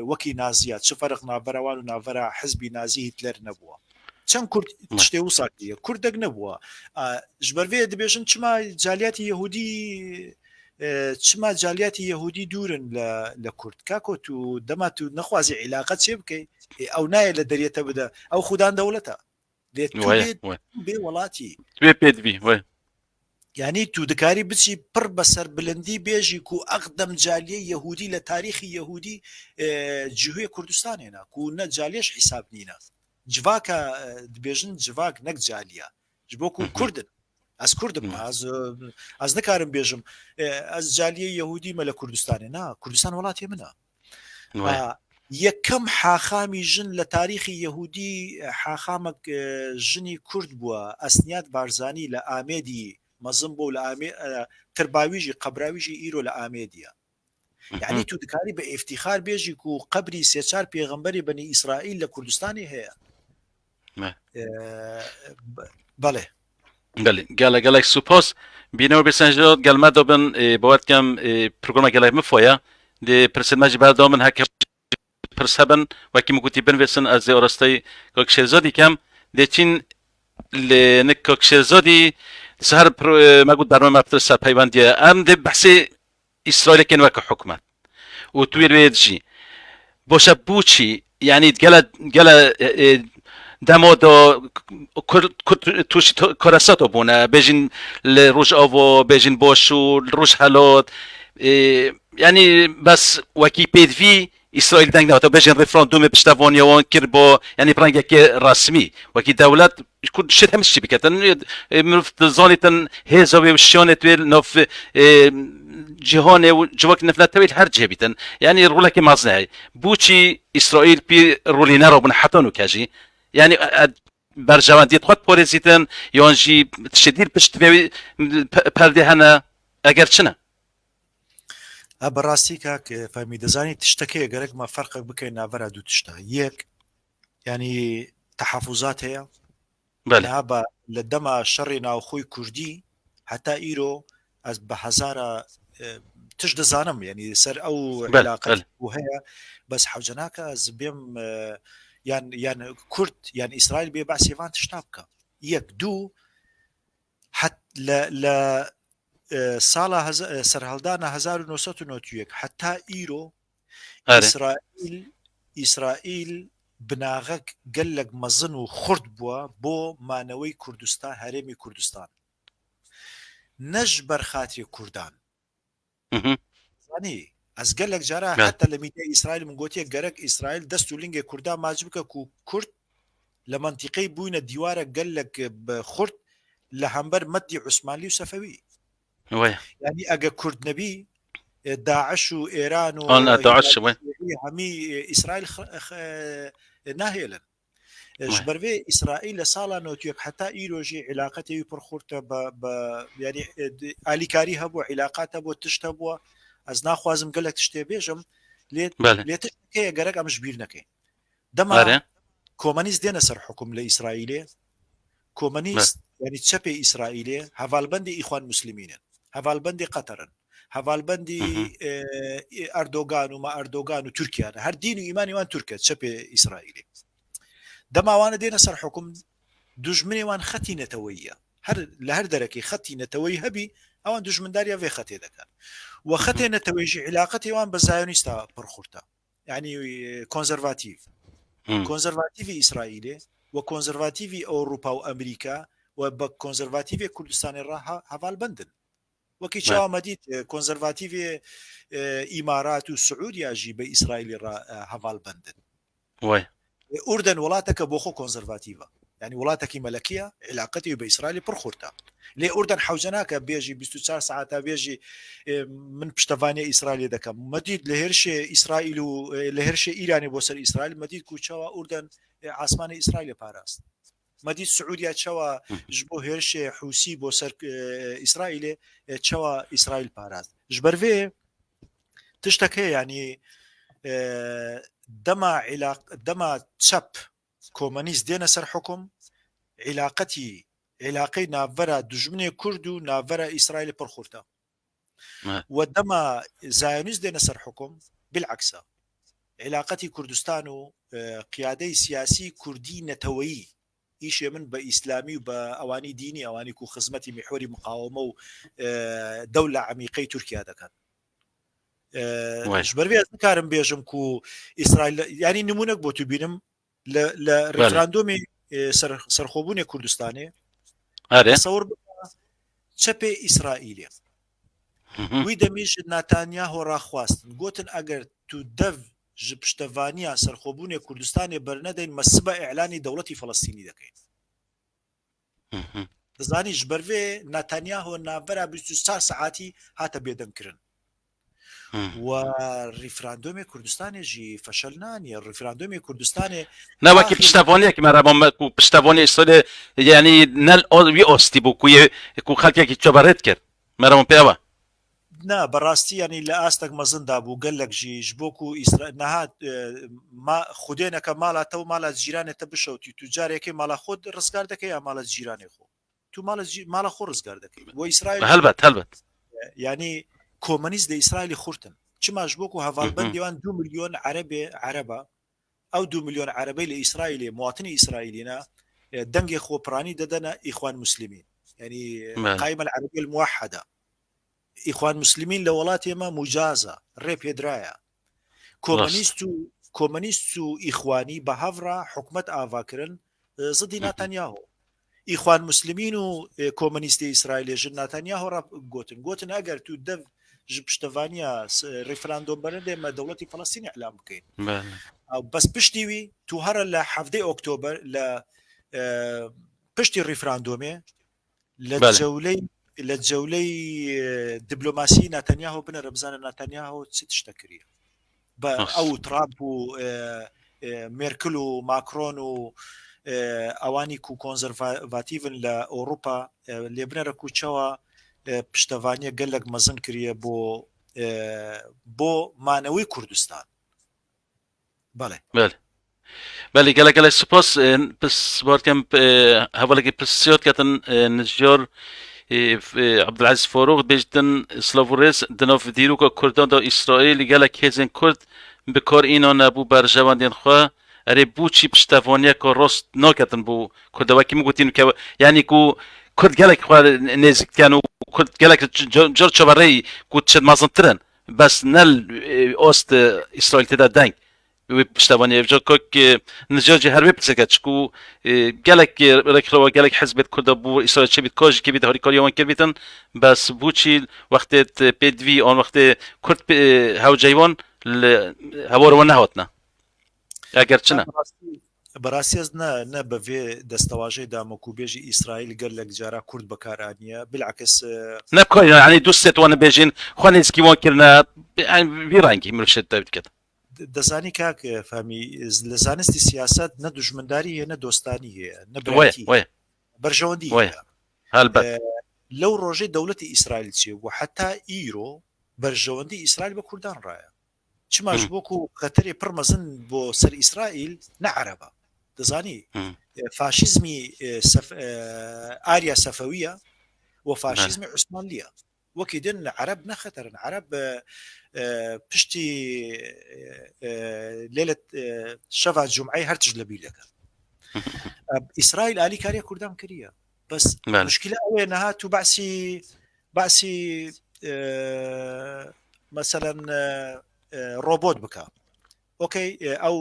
وەکی نازیە چ فەرق ناڤەرا وان و ناڤەرا حزبی نازی هیتلەر نەبووە چەند کورد شتێ وسا کردیە کوردەک نەبووە ژبەر vê دبێژن چما جالیاتی یەهودی چما جالیاتی یەهودی دوورن لە لە کورد کاکۆ تو دەما تو نەخوازی عیلاقە چێ بکەی ئەو نایە لە دەریەتە بدە ئەو خودان دەوڵەتە لێ تو وایە بێ وایە بێ وڵاتی توێ پێت بی وایە یعنی تو دکاری بچی پڕ بە سەربلندی بێژی کو ئەقدەم جالیەی یەهودی لە تاریخی یەهودی جهوێ کوردستان هێنا کو نە جالیەش حیساب نینە جڤاکە دبێژن جڤاک نەک جالیە ji بۆ کو کوردن ئەز کوردم ئەز ئەز نکارم بێژم ئەز جالیە یەهودی مە لە کوردستانێ نا کوردستان وڵاتی منە یەکەم حاخامی ژن لە تاریخی یەهودی حاخامەک ژنی کورد بووە ئەسنیات بارزانی لە ئامێدی مەزن بۆ لە ئامێ ترباویژی قەبراویژی ئیرۆ لە ئامێدیە یعنی تو دکاری بە ئیفتیخار بێژی و قەبری سێ چار پێغەمبەری بەنی ئیسرائیل لە کوردستانی هەیە بەڵێ بەێ گەلە گەلێک سوپاس بینەوە بێسەنجۆ گەلمە دەبن باوەت کەم پرۆگرامە گەلێک مفۆیە دێ پرسمەجی بەردەوام من هەکە پرس هەبن وەکی مگوتی بنوێسن ئەز دێ ئۆرەستەی کاک شێرزادی کەم دێ چین لێ نک کاک شێرزادی سهر مەگوت بەرنامە پتر سەر پەیوەندیە ئەم دێ بەحسێ ئیسرائیلەکەن وەکە حکومەت و توێ لێ دژی بۆشە بوچی یعنی گەلە گەلە دەمۆ دۆ کورد کورد تووشی کۆرەسەتۆ بوونە بێژین لە ڕوژ ئەوۆ بێژین بۆشور ڕوژ هەلۆت ینی بەس وەکی پێدوی ئیسرائیل دەنگ ناوتە بێژین ڕیفراندومێ پشتەڤانیەوان کرد بۆ ینی ڕەنگێکی ڕەسمی وەکی دەولەت کورد شت هەم شتی بکەتن مرۆڤ دزانیتن هێزە وێ و شیانێت وێ ناف جیهانێ و جوەک نفنەتەوەیل هەر جێ بیتن یعنی ڕوولەکی مازنە هەیە بۆچی ئیسرائیل پی ڕولی نەڕەبوون حتا نوکەژی یعنی بەرژەوەندیت خۆت پۆرێزیتن یانژی تشدیر پشت پەردێ هەنە ئەگەر چنە بەڕاستی کاک فەمی دەزانی تشتەکەیە گەرەکمە فەرقێک بکەین ناڤەرا دوو تشتە یەک ینی تەحەفوزات هەیە بەلێ. بە لە دەما شەڕی ناوخۆی کوردی هەتا ئیرۆ ئەز بە هەزارە تش دەزانم ینی سەر ئەو بەلێ علاقەت بەلێ. و هەیە بەس حەوجە ناکە ئەز بێم یان یان کورد یان ئیسرائیل بێ باسی ڤان تشتا بکە یەک دوو حت لە لە ساڵە سەرهەڵدانە 1991 حتا ئیرۆ ئەرێ. ئیسرائیل ئیسرائیل بناغەک گەلەک مەزن و خورت بووە بۆ مانەوەی کوردستان هەرێمی کوردستان نەش بەر خاتری کوردان زانی ئەز گەلەک جارا حتا لە میدیای ئیسرائیل من گۆتیە گەرەک ئیسرائیل دەست و لنگێ کوردا ماچ بکە کو کورد لە مەنتیقەی بووینە دیوارە گەلەک خورت لە هەمبەر مەدی عوسمانلی و سەفەوی یعنی ئەگە کورد نەبی داعش و ئێران و هەمی ئیسرائیل ناهێلن ji ber vê ئیسرائیل لە ساڵا نۆتیەک هەتا ئیرۆژی عیلاقەتێوی پڕ خورتە بە یاری ئالیکاری هەبوو عیلاقات هەبوو تشت هەبووە ئەز ناخوازم گەلک تشتێ بێژم لێ لێ تشتەکەیە گەرەک ئەمش بیر نەکەین دەما کۆمەنیست دێنە سەر حکوم لە ئیسرائیلێ کۆمەنیست یعنی چەپێ ئیسرائیلێ هەڤالبەندی ئیخوان موسلمینن هەڤالبەندی قەتەرن هەڤالبەندی ئەردۆگان و ما ئەردۆگان و تورکیانە هەر دین و ئیمانی وان تورکە چەپێ ئیسرائیلی. دەما ئەوانە دێنە سەر حوکم دوژمنێ وان خەتی نەتەوەییە هەر لە هەر دەرەکی خەتی نەتەوەی هەبی ئەوان دوژمنداریا ڤێ خەتێ دەکەن و خەتێ نەتەوەیژی عیلاقەتی وان بە زایۆنیستا پڕ خورتە یعنی کۆنزەرڤاتیڤ کۆنزەرڤاتیڤی ئیسرائیلێ و کۆنزەرڤاتیڤی ئەوروپا و ئەمریکا و بە کۆنزەرڤاتیڤێ کوردستانی ڕا هەڤال بەندن وەکی چاوە مەدیت کۆنزەرڤاتیڤێ ئیمارات و سعودیا ژی بە ئیسرائیلی ڕا هەڤال بەندن وای. ئوردەن وڵاتەکە بۆ خۆ کۆنزەرڤاتیڤە یانی وڵاتەکی مەلەکیە عیلاقەتی بە ئیسرائیلی پڕ خورتە لێ ئوردەن حەوجە ناکە بێژی 24 ساعتا بێژی من پشتەڤانیە ئیسرائیلی دەکەم مەدید لە هێرشێ ئیسرائیل و لە هێرشێ ئیرانی بۆ سەر ئیسرائیل مەدید کوچەوە ئوردەن ئاسمانی ئیسرائیل پاراست مەدید سعودیا چەوە ژ بۆ هێرشێ حوسی بۆ سەر ئیسرائیلێ چەوە ئیسرائیل پاراست ژبەرڤێ تشتەک هەیە ینی دەما عیلاق دەما چەپ کۆمەنیست دێنە سەر حکوم عیلاقەتی عیلاقەی ناڤەرا دوژمنێ کورد و ناڤەرا ئیسرائیل پڕ خورتە و دەما زایۆنیست دێنە سەر حکوم بالعکسە عیلاقەتی کوردستان و قیادەی سیاسی کوردی نەتەوەیی ئیشێ من بە ئیسلامی و بە ئەوانی دینی ئەوانی کو خزمەتی میحوەری مقاومە و دەولە عەمیقەی تورکیا دەکەن ژبەر وێ نکارم بێژم کو ئیسرائیل ینی نمونەک بۆ تو بینم لە ڕیفراندۆمی سەرخۆبوونی کوردستانێ سەور چەپێ ئیسرائیلێ وی دەمیش ناتانیاهۆ ڕاخواستن گوتن ئەگەر تو دەv ژ پشتەڤانیا سەرخۆبوونێ کوردستانێ بەرنەدەین مە سبە ئیعلانی دەوڵەتی فەڵەستینی دەکەین. دەزانی ژ بەرڤێ ناتانیاهۆ ناڤەرا 24 سەعاتی هاتە بێدەنگ کرن و ڕیفراندۆمێ کوردستانێ ژی فەشەل نانیە ڕیفراندۆمێ کوردستانێ نا وەکی پشتەڤانیەکی مە رەبا مە کو پشتەڤانی ئیسرائیل یعنی نەل وی ئۆستی بوو کو کو خەلکێکی چۆبەڕێت کرد مەرەمە پێوە نا بەڕاستی یانی لە ئاستەک مەزندا بوو گەلەک ژی ژبۆ کو ئیسرا نەها ما خودێ نەکە مالا تە و مالا جیرانێ تە بشەوتی تو جارێکەی مالا خۆت ڕزگار دەکەی یا مالا جیرانێ خۆ تو مالا مالا خۆ ڕزگار دەکەی بۆ ئیسرائیل هەلبەت هەلبەت یانی کۆمەنیست لە ئیسرائیلی خورتن چما ژبۆ کو هەڤالبەندیوان دو ملیۆن عەرەبێ عەرەبە ئەو دو ملیۆن عەرەبەی لە ئیسرائیلێ مواطنی ئیسرائیلینە دەنگێ خۆ پرانی دەدەنە ئیخوان موسلمین یعنی قائمە العربیە الموحدە ئیخوان موسلمین لە وڵاتی ئێمە موجازە ڕێ پێدرایە کۆمەنیست و کۆمەنیست و ئیخوانی بە هەڤرا حکومت ئاڤاکردن زدی ناتانیاهۆ ئیخوان موسلمین و کۆمەنیستی ئیسرائیلێ ژن ناتانیاهۆ ڕا گوتن گوتن ئەگەر تو دەv ژ پشتەڤانیا ڕیفراندۆم بەرن دێمە دەوڵەتی فەڵەستین ئیعلام بکەین بەس پشتیوی تو هەرە لە حەڤدەی ئۆکتۆبەر لە پشتی ڕیفراندۆمێ لە جەولەی لە جەولەی دیبلۆماسی ناتەنیاهۆ بنەرە بزانە ناتەنیاهۆ چ تشتە کریە بە ئەو ترامپ و مێرکل و ماکرۆن و ئەوانی کو کۆنزەرڤاتیڤن لە ئەوروپا لێبنەرە کوچەوە پشتەوانیە گەلک مەزن کریە بۆ بۆ مانەوەی کوردستان بەڵێ. بەلی بەلی گەلە گەلە سپاس پس بارکەم هەڤالێکی پرسیار کەتن نجیار عبدالعزیز فاروق بێژتن سلاv و ڕێز دناف دیروکە کوردان دا ئیسرائیل گەلک هێزên کورد بکار ئینا نەبوو بەرژەوەندێن خوە ئەرێ بوچی پشتەڤانیەکە ڕاست ناکەتن بوو کوردە وەکی من گوتین کە یعنی کو کورد گەلک خوە نێزیک کەن و کورد گەلک جۆر چەوەڕێی کو چد مەزنترن بەس نەل ئۆست ئیسرائیل تێدا دەنگ وی پشتەوانی ئەوجا کۆک نجاجی هەر وێ پرسەکە چکو گەلک ڕێکخراوە گەلک حزبێت کوردە بوو ئیسرائیل چ بیت کۆژ کی بیت هاریکاری وان کرد بیتن بەس بوچی وەختێت پێدوی ئان وەختێ کورد هەوجەیوان هەوارەوە نەهاتنە ئەگەر چنە بەڕاستی ئەز نە نە بە ڤێ دەستەواژەی دامەکوو بێژی ئیسرائیل گەلەک جارا کورد بەکار ئانیە بالعکس. نە بکار یانی دوو سێ توانە بێژین خوا نێزکی وان کرنە وی ڕەنگی مرۆڤ شێت دەکەت. دەزانی کاک فەهمی لە زانستی سیاسەت نە دوژمنداری هەیە نە دۆستانی هەیە نە برایەتی هەیە بەرژەوەندی هەیە. هەلبەت. لەو ڕۆژەی دەوڵەتی ئیسرائیل چێ بوو حەتا ئیرۆ بەرژەوەندی ئیسرائیل بە کوردان ڕایە. چماش وەکو خەتەرێ پڕ مەزن بۆ سەر ئیسرائیل نە عەرەبە دەزانی فاشیزمی ئاریا سەفەویە و فاشیزمی عوسمانلیە وەکی دن عەرەب نەخەتەرن عەرەب پشتی لێلە شەڤا جومعەی هەرتش لەبیر دەکەن. ئیسرائیل ئالیکاریە کوردان کریە بەس مشکلە ئەوەیە نەهات و باسی باسی مەسەەن ڕۆبۆت بکە ئۆکەی ئەو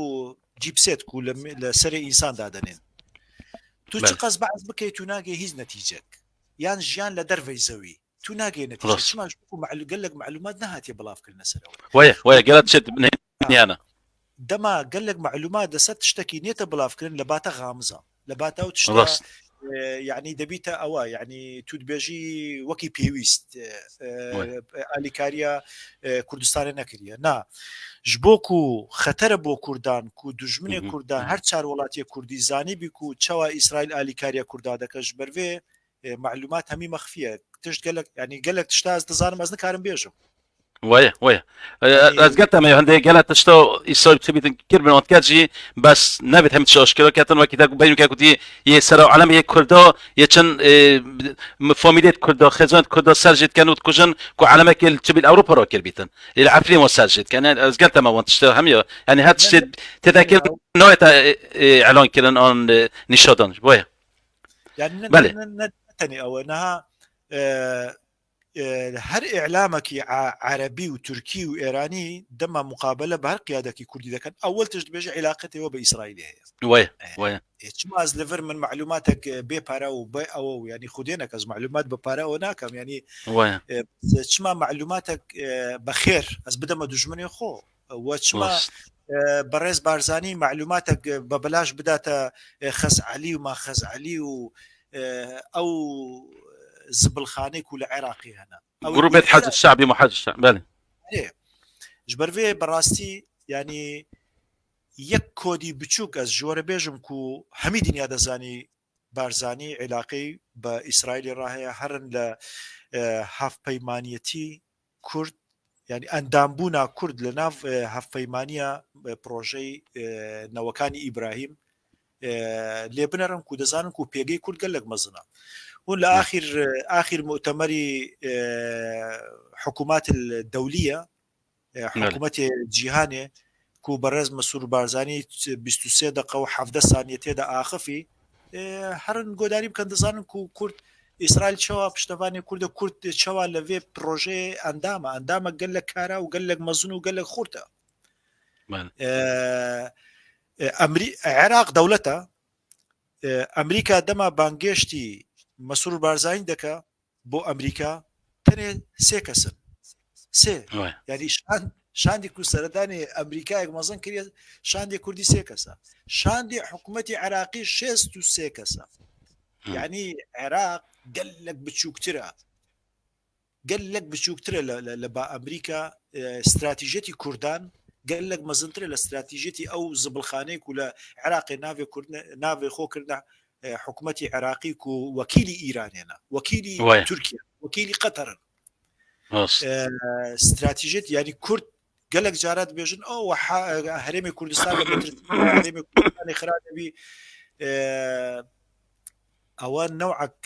جیپسێت کو لە سەرێ ئینسان دادەنێن تو چ قەس بەعس بکەیت و ناگەی هیچ نەتیجەک یان ژیان لە دەرڤەی زەوی تو ناگەی نەتیجە چماش بکو گەلێک معلومات نەهاتیە بڵاوکردنە سەرەوە وایە وایە گەلت چێت نیانە دەما گەلێک معلومات لەسەر تشتێکی نێتە بڵاوکردن لە باتە غامزە لە باتە و تشتە یعنی دەبیتە ئەوە یعنی تو دبێژی وەکی پێویست ئالیکاریە کوردستانە نەکریە نا ژبۆک و خەتەرە بۆ کوردان کو دوژمنێ کوردان هەر چار وڵاتیە کوردی زانی بیک و چاوا ئیسرائیل ئالیکاریە کوردا دەکەش بەروێ معلومات هەمی مەخفیە تشت گەلک ینی گەلک تشتاز دەزانم ئەز نکارم بێژم وایە وایە ئەزگەتە مە هەندێک گەلە تشتە ئیسۆ چبیتن کرد بن کەجی بەس نابێت هەم چۆشکرە کەتن وەکی تاکو بین کە کوتی یە سەر عالم یە کوردۆ یە چەند فامیلیت کوردۆ خێزان کوردۆ سەرجیت کەن و کوژن کو عالمێک چبیل ئەوروپا ڕۆ کرد بیتن لە عفرین وە سەرجیت کەن ئەزگەتە مە وەن تشتە هەمیە یعنی هەر تشتێ تێدا کرد نەوێتە ئەلان کردن ئەن نیشادان بۆیە یعنی تەنێ ئەوە نەها هەر ئیعلامەکی عەرەبی و تورکی و ئێرانی دەما مقابلە بە هەر قیادەکی کوردی دەکەن ئەوەل تشت بێژە عیلاقەتەوە بە ئیسرائیلی هەیە وایە وایە چماز لەڤەر من معلوماتێک بێ پارە و بێ ئەوە و ینی خودێ نەکەس معلومات بە پارەوە ناکەم ینی چما معلوماتێک بەخێر ئەس بدەمە دوژمنی خۆ وە چما بەڕێز بارزانی معلوماتێک بە بەلاش بداتە خەز علی و ماخەز علی و ئەو زبڵخانەی و لە عێراقی هەنە گروپێت حەج شعبی محەج بەێ ژبەرێ بەڕاستی ینی یەک کۆدی بچووک ئەس ژۆرە بێژم کو هەمی دنیا دەزانی بارزانی عیلاقەی بە ئیسرائیلی ڕاهەیە هەرن لە هاوپەیمانەتی کورد یانی ئەندام بوونا کورد لە ناو هەڤپەیمانیە پرۆژەی نەوەکانی ئیبراهیم لێ بنەرن کو دەزانن کو پێگەی کورد گەلک مەزنە هون لە ئاخیر ئاخیر مؤتەمەری حکوومات دەولیە حکوومەتی جیهانێ کو بەڕێز مەسرور بارزانی 23 دقە و 17 سانیە تێدا ئاخفی هەرن گۆداری بکەن دەزانن کو کورد ئیسرائیل چەوا پشتەوانی کوردە کورد چەوا لەوێ پرۆژەیە ئەندامە ئەندامە گەلک کارا و گەلک مەزن و گەلک خورتە ئەمری عێراق دەولەتە ئەمریکا دەما بانگێشتی مەسرور بارزانی دەکە بۆ ئەمریکا تەنێ سێ کەسن سێ یاری شان شاندی کو سەردانی ئەمریکایەک مەزن کرێت شاندی کوردی سێ کەسە شاندی حکوومەتی عراقی 63 کەسە یعنی عێراق گەلک بچووکترە گەلک بچووکترە لە با ئەمریکا استراتیژەتی کوردان گەلک مەزنترە لە استراتیژەتی ئەو زبڵخانەیەک و لە عێراقی ناوێ کورد ناوێ خۆکردە حکوومەتی عێراقی و وەکیلی ئیرانێنە وەکیلی تورکیا وەکیلی قەتەرن ستراتیژێت یاری کورد گەلک جارات بێژن ئەو هەرێمی کوردستان لە هەرێمی کوردستانی خراپی ئەوە نەوعک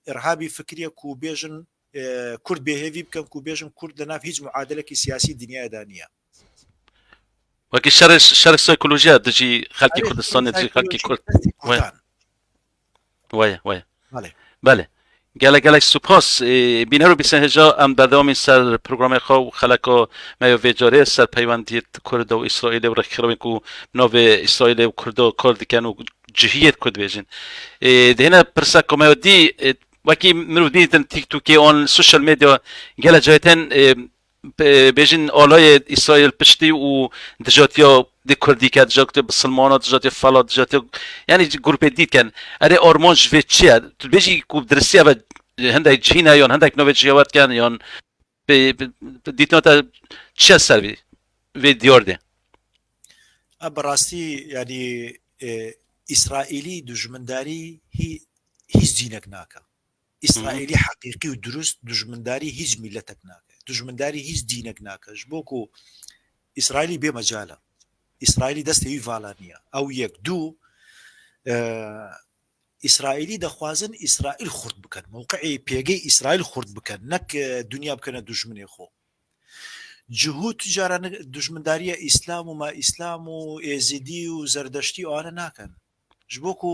ئرهابی فکریە و بێژن کورد بێهێوی بکەن و بێژن کورد لە ناو هیچ معادلێکی سیاسی دنیادا نییە وەکی شەر شەر سایکۆلۆژیا دژی خەلکی کوردستان دژی خەلکی کورد وایە وایە بەێ گەلە گەلک سوپاس بینەر و بیسن هێژا ئەم بەردەوامی سەر پرۆگرامی خۆ و خەلەکۆ مەیۆ vê سەر پەیوەندیت کوردە و ئیسرائیل و ڕێکخراوێک و ناوێ ئیسرائیل و کوردۆ کار دکەن و جهیت کورد بێژن دێنە پرسە کۆمەدی وەکی مرۆڤ دیتن تیک توکێ ئۆن سوشل مێدیا گەلە جایتن بێژین ئالای ئیسرائیل پشتی و دژاتیا دی کوردی کە دژاتیا بسلمانە دژاتیا فەلا دژاتیا یعنی گروپێ دیکەن ئەرێ ئارمانج vê چییە تو بێژی کو درسیە بە هەندێک جینە یان هەندێک ناوێ جیاوات کەن یان دیتنەوە چیە سەر vê دیار دێ بەڕاستی ینی ئیسرائیلی دوژمنداری هیچ دینێک ناکە ئیسرائیلی حەقیقی و دروست دوژمنداری هیچ میلەتەک ناکە دوژمنداری هیچ دینێک ناکە ژ بۆ کو ئیسرائیلی بێ مەجالە ئیسرائیلی دەستی وی ڤالا نییە ئەو یەک دوو ئیسرائیلی دەخوازن ئیسرائیل خورد بکەن موقعی پێگەی ئیسرائیل خورد بکەن نەک دنیا بکەنە دوژمنێ خۆ جهود تجارە دوژمنداریە ئیسلام و ما ئیسلام و ئێزیدی و زەردەشتی ئەوانە ناکەن. ji bo ku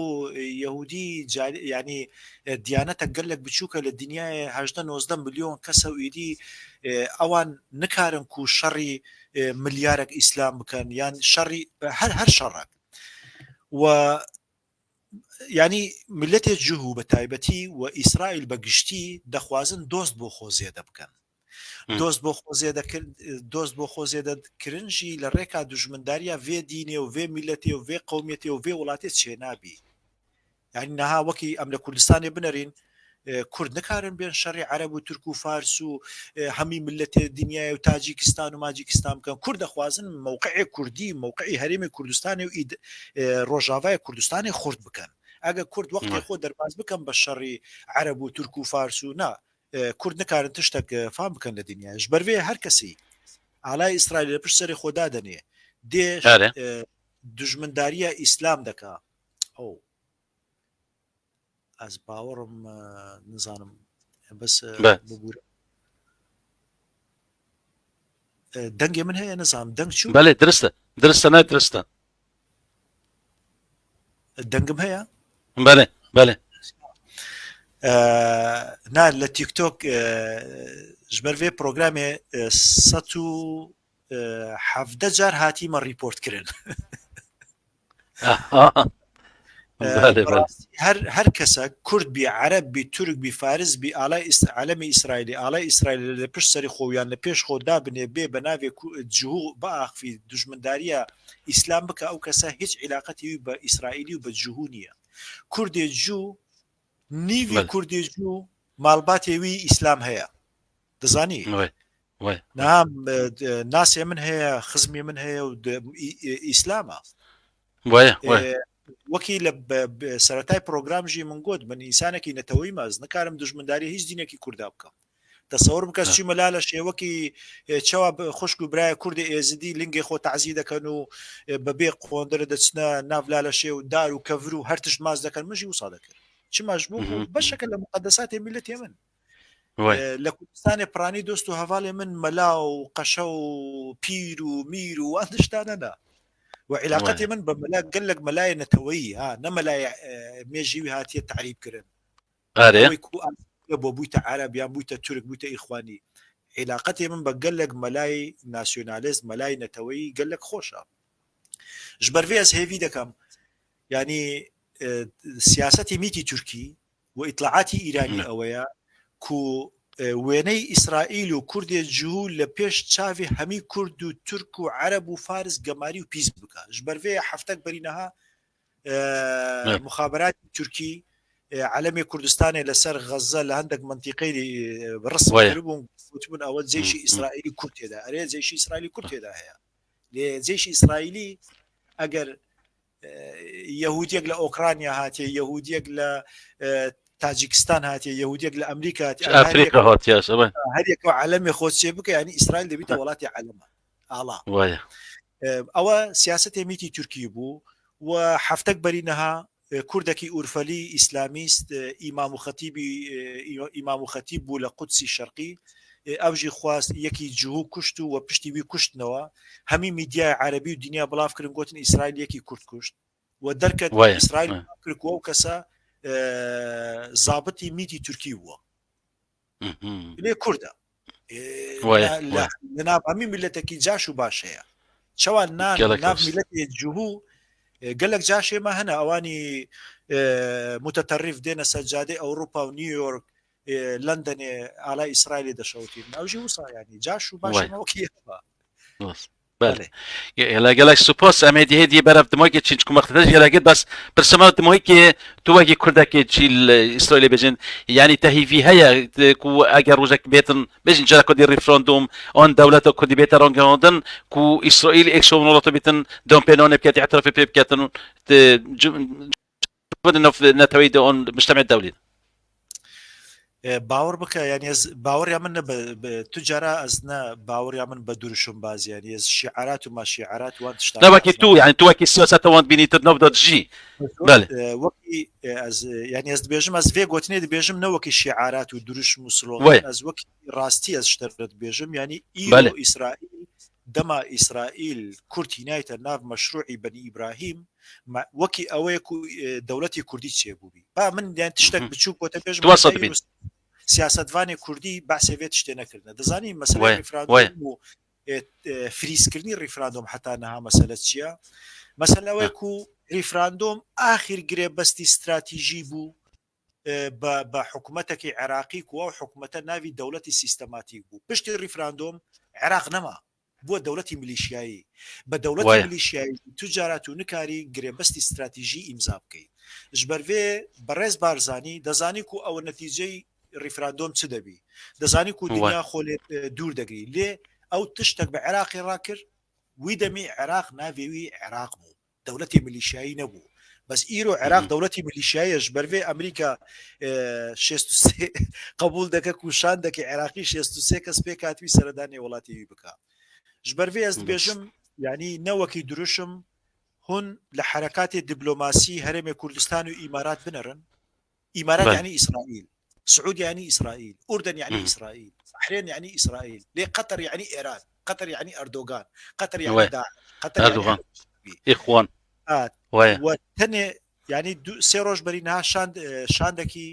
Yehûdî yanî diyanetek gelek biçûk e li dinyayê 18 19 milyon kes e û êdî ewan nikarin ku şerî milyarek îslam bikin yan şerî her her şerek و yanî miletê Cihû bi taybetî و Îsraîl bi giştî dixwazin dost bo xwe zêde bikin. Dost bo xwe zêde dost bo xwe zêde kirin jî li rêka dijmindariya vê dînê û vê mîletê û vê qewmiyetê û vê welatê çênabî. Yani niha wekî em li Kurdistanê binerîn Kurd nikarin bên şerê Ereb û Tirk û Fars û hemî miletê dinyayê û Tacîkistan û Macîkistan bikin. Kurd dixwazin mewqeyê Kurdî, mewqeyê Herêmê Kurdistanê û Rojavayê Kurdistanê xurt bikin. Eger Kurd wextê xwe derbas bikin bi şerê Ereb û Tirk û Fars û na Kurd nikarin tiştek fam bikin li dinyayê. Ji ber vê her kesî alayê Îsraîlê li pişt serê xwe dadenê dê dijmindariya Îslam dike. Ow. Ez bawerim nizanim bes bibûre. Dengê min heye nizanim deng çû? Belê dirist e. Dirist e ne dirist e. Dengim heye? Belê belê. Na li TikTok ji ber vê programê 117 car hatî me report kirin. Her her kesek Kurd bî, Ereb bî, Turk bî, Faris bî, alay alemê Îsraîlî, alay Îsraîlî li pişt serê xwe yan li pêş xwe dabinê bê bi navê cihû biaxivî dijmindariya Îslam bike ew kese hîç îlaqetî wî bi Îsraîlî û bi cihû niye. Kurdê cû nîvî Kurdê cû malbatê wî Îslam heye. Dizanî? Niha nasê min heye, xizmê min heye û Îslam e. Wekî li seretayê program jî min got min însanekî neteweyî me ez nikarim dijmindarî hîç dînekî Kurda bikim. Tesewir bike ez çûme Laleşê wekî çawa xwişk û birayê Kurdê Êzidî lingê xwe tezî dikin û bi bê qondire diçine nav Laleşê û dar û kevir û her tişt mas dikin min jî wisa dikir. Çima ji bo ku beşeke li muqedesatê mîletê min. Li Kurdistanê piranî dost û hevalê min mela û qeşe û pîr û mîr û wan tiştane ne. Û îlaqetê min bi mela gelek melayê neteweyî ha ne melayê mêjî wî hatiye terîb kirin. Ewê ku bo bûyte ereb yan bûyte turk bûyte îxwanî. Îlaqetê min bi gelek melayê nasyonalist melayê neteweyî gelek xweş e. Ji ber vê ez hêvî dikim yanî siyasetê mîtî Tirkî و ئیتلاعاتی ئیرانی ئەوەیە کو وێنەی ئیسرائیل و کوردێ جوو لە پێش چاوی هەمی کورد و تورک و عەرەب و فارس گەماری و پیس بکا ژ بەر ڤێ هەفتەک بەری نەها مخابراتی تورکی عەلەمی کوردستانێ لەسەر غەزە لە هەندێک منتیقەی ڕسم کردبوون وتبوون ئەوە جێشی ئیسرائیلی کورد تێدا ئەرێ جێشی ئیسرائیلی کورد تێدا هەیە لێ جێشی ئیسرائیلی ئەگەر یەهودیەک لە ئۆکرانیا هاتیە یەهودیەک لە تاجیکستان هاتیە یەهودیەک لە ئەمریکا ئەفریقا هاتیە هەریەکە عالەمی خۆ چێ بکە ینی ئیسرائیل دەبیتە وڵاتی عالەمە ئاڵا ئەوە سیاستێ میتی تورکی بوو و هەفتەک بەری نەها کوردێکی ئورفەلی ئیسلامیست ئیمام و خەتیبی ئیمام و خەتیب بوو لە قودسی شەرقی ئەوژی خواست یەکی جوو کوشت و وە پشتی وی کوشتنەوە هەمی میدیای عەرەبی و دنیا بڵاو کردن گوتن ئیسرائیل یەکی کورد کوشت و دەرکەت ئیسرائیل کرد ئەو کەسە زابتی میتی تورکی بووە لێ کوردە لە ناو هەمی میلەتێکی جاش و باش هەیە چوان ناو میلەتی جوهو گەلک جاشێمە هەنە ئەوانی متەتەریف دێنە سەرجادەی ئەوروپا و نیویۆرک لەندەنێ ئالای ئیسرائیلی دەشەوتین ئەوژی وسا ینی جاش و باش گەلک سوپاس ئەمێ دی هێدی بەرەف دمۆکی چین چکو مەختەش گەلەگەت بەس پرسەمە دمۆکی تو وەکی کوردەکێ چی ئیسرائیلی بێژن یعنی تەهیڤی هەیە کو ئەگەر ڕۆژێک بێتن بێژن جارە کوردی ڕیفراندوم ئەن دەولەتە کوردی بێتە ڕەنگەوەندن کو ئیسرائیل ئێکشۆ وڵاتە بێتن دۆم پێنانێ بکات اعترافی پێ بکاتن نەتەوەی دە ئەن مجتمع دەولی باوەڕ بکە یانی ئەز باوەڕیا من نە تو جارا ئەز نە باوەڕیا من بە دروشم بازیانی ئەز شیعرات و ما شیعرات وان تشتان لا وەکی تو یعنی تو وەکی سیاسەتە وان بینی تر نەبدا دژی بەێ وەکی ئەز یعنی ئەز دبێژم ئەز vê gotinê dibêjim ne wekî şiarat û duruşm û slogan ez wekî rastî ez ji te re dibêjim yanî îro Îsraîl. دەما ئیسرائیل کورد هینایتە ناڤ مەشروعی بەنی ئیبراهیم وەکی ئەوەیە کو دەوڵەتی کوردی چێ بووبی با من یان تشتێک بچووک بۆتە پێش سیاسەتڤانی کوردی باسێ vê تشتێ نەکردنە دەزانی مەسەلەی ڕیفراندۆم و فریزکردنی ڕیفراندۆم حتا نەها مەسەلە چییە؟ مەسەلە ئەوەیە کو ڕیفراندۆم ئاخیر گرێبەستی ستراتیژی بوو بە حکوومەتەکی عێراقی کو ئەو حکوومەتە ناوی دەوڵەتی سیستەماتیک بوو پشتی ڕیفراندۆم عێراق نەما بووە دەوڵەتی ملیشیایی بە دەوڵەتی ملیشیایی تو جارات و نکاری گرێبەستی ستراتیژی ئیمزا بکەی ژبەرڤێ بەڕێز بارزانی دەزانی کو ئەوە نەتیجەی ڕیفراندۆم چ دەبی دەزانی کو دنیا خۆ لێ دوور دەگری لێ ئەو تشتێک بە عێراقی ڕاکرد وی دەمی عێراق ناوێوی عێراق بوو دەولەتی ملیشیایی نەبوو بەس ئیرۆ عێراق دەولەتی ملیشیایە ژبەرڤێ ئەمریکا 63 قبول دەکە کوشان دەکە عێراقی 63 کەس پێکاتوی سەردانی وڵاتی وی بکە ژبەرڤێ ئەس بێژم یعنی نەوەکی دروشم هون لە حرەکاتی دیبلۆماسی هەرێمی کوردستان و ئیمارات بنەرن ئیمارات یعنی ئیسرائیل سعودی یعنی ئیسرائیل ئوردن یعنی ئیسرائیل بەحرێن یعنی ئیسرائیل لێ قەتەر یعنی ئێران قەتەر یعنی ئەردۆگان قەتەر یعنی داعش قەتەر ئەردۆغان ئیخوان و تەنێ یعنی سێ ڕۆژ بەری نها شاند شاندێکی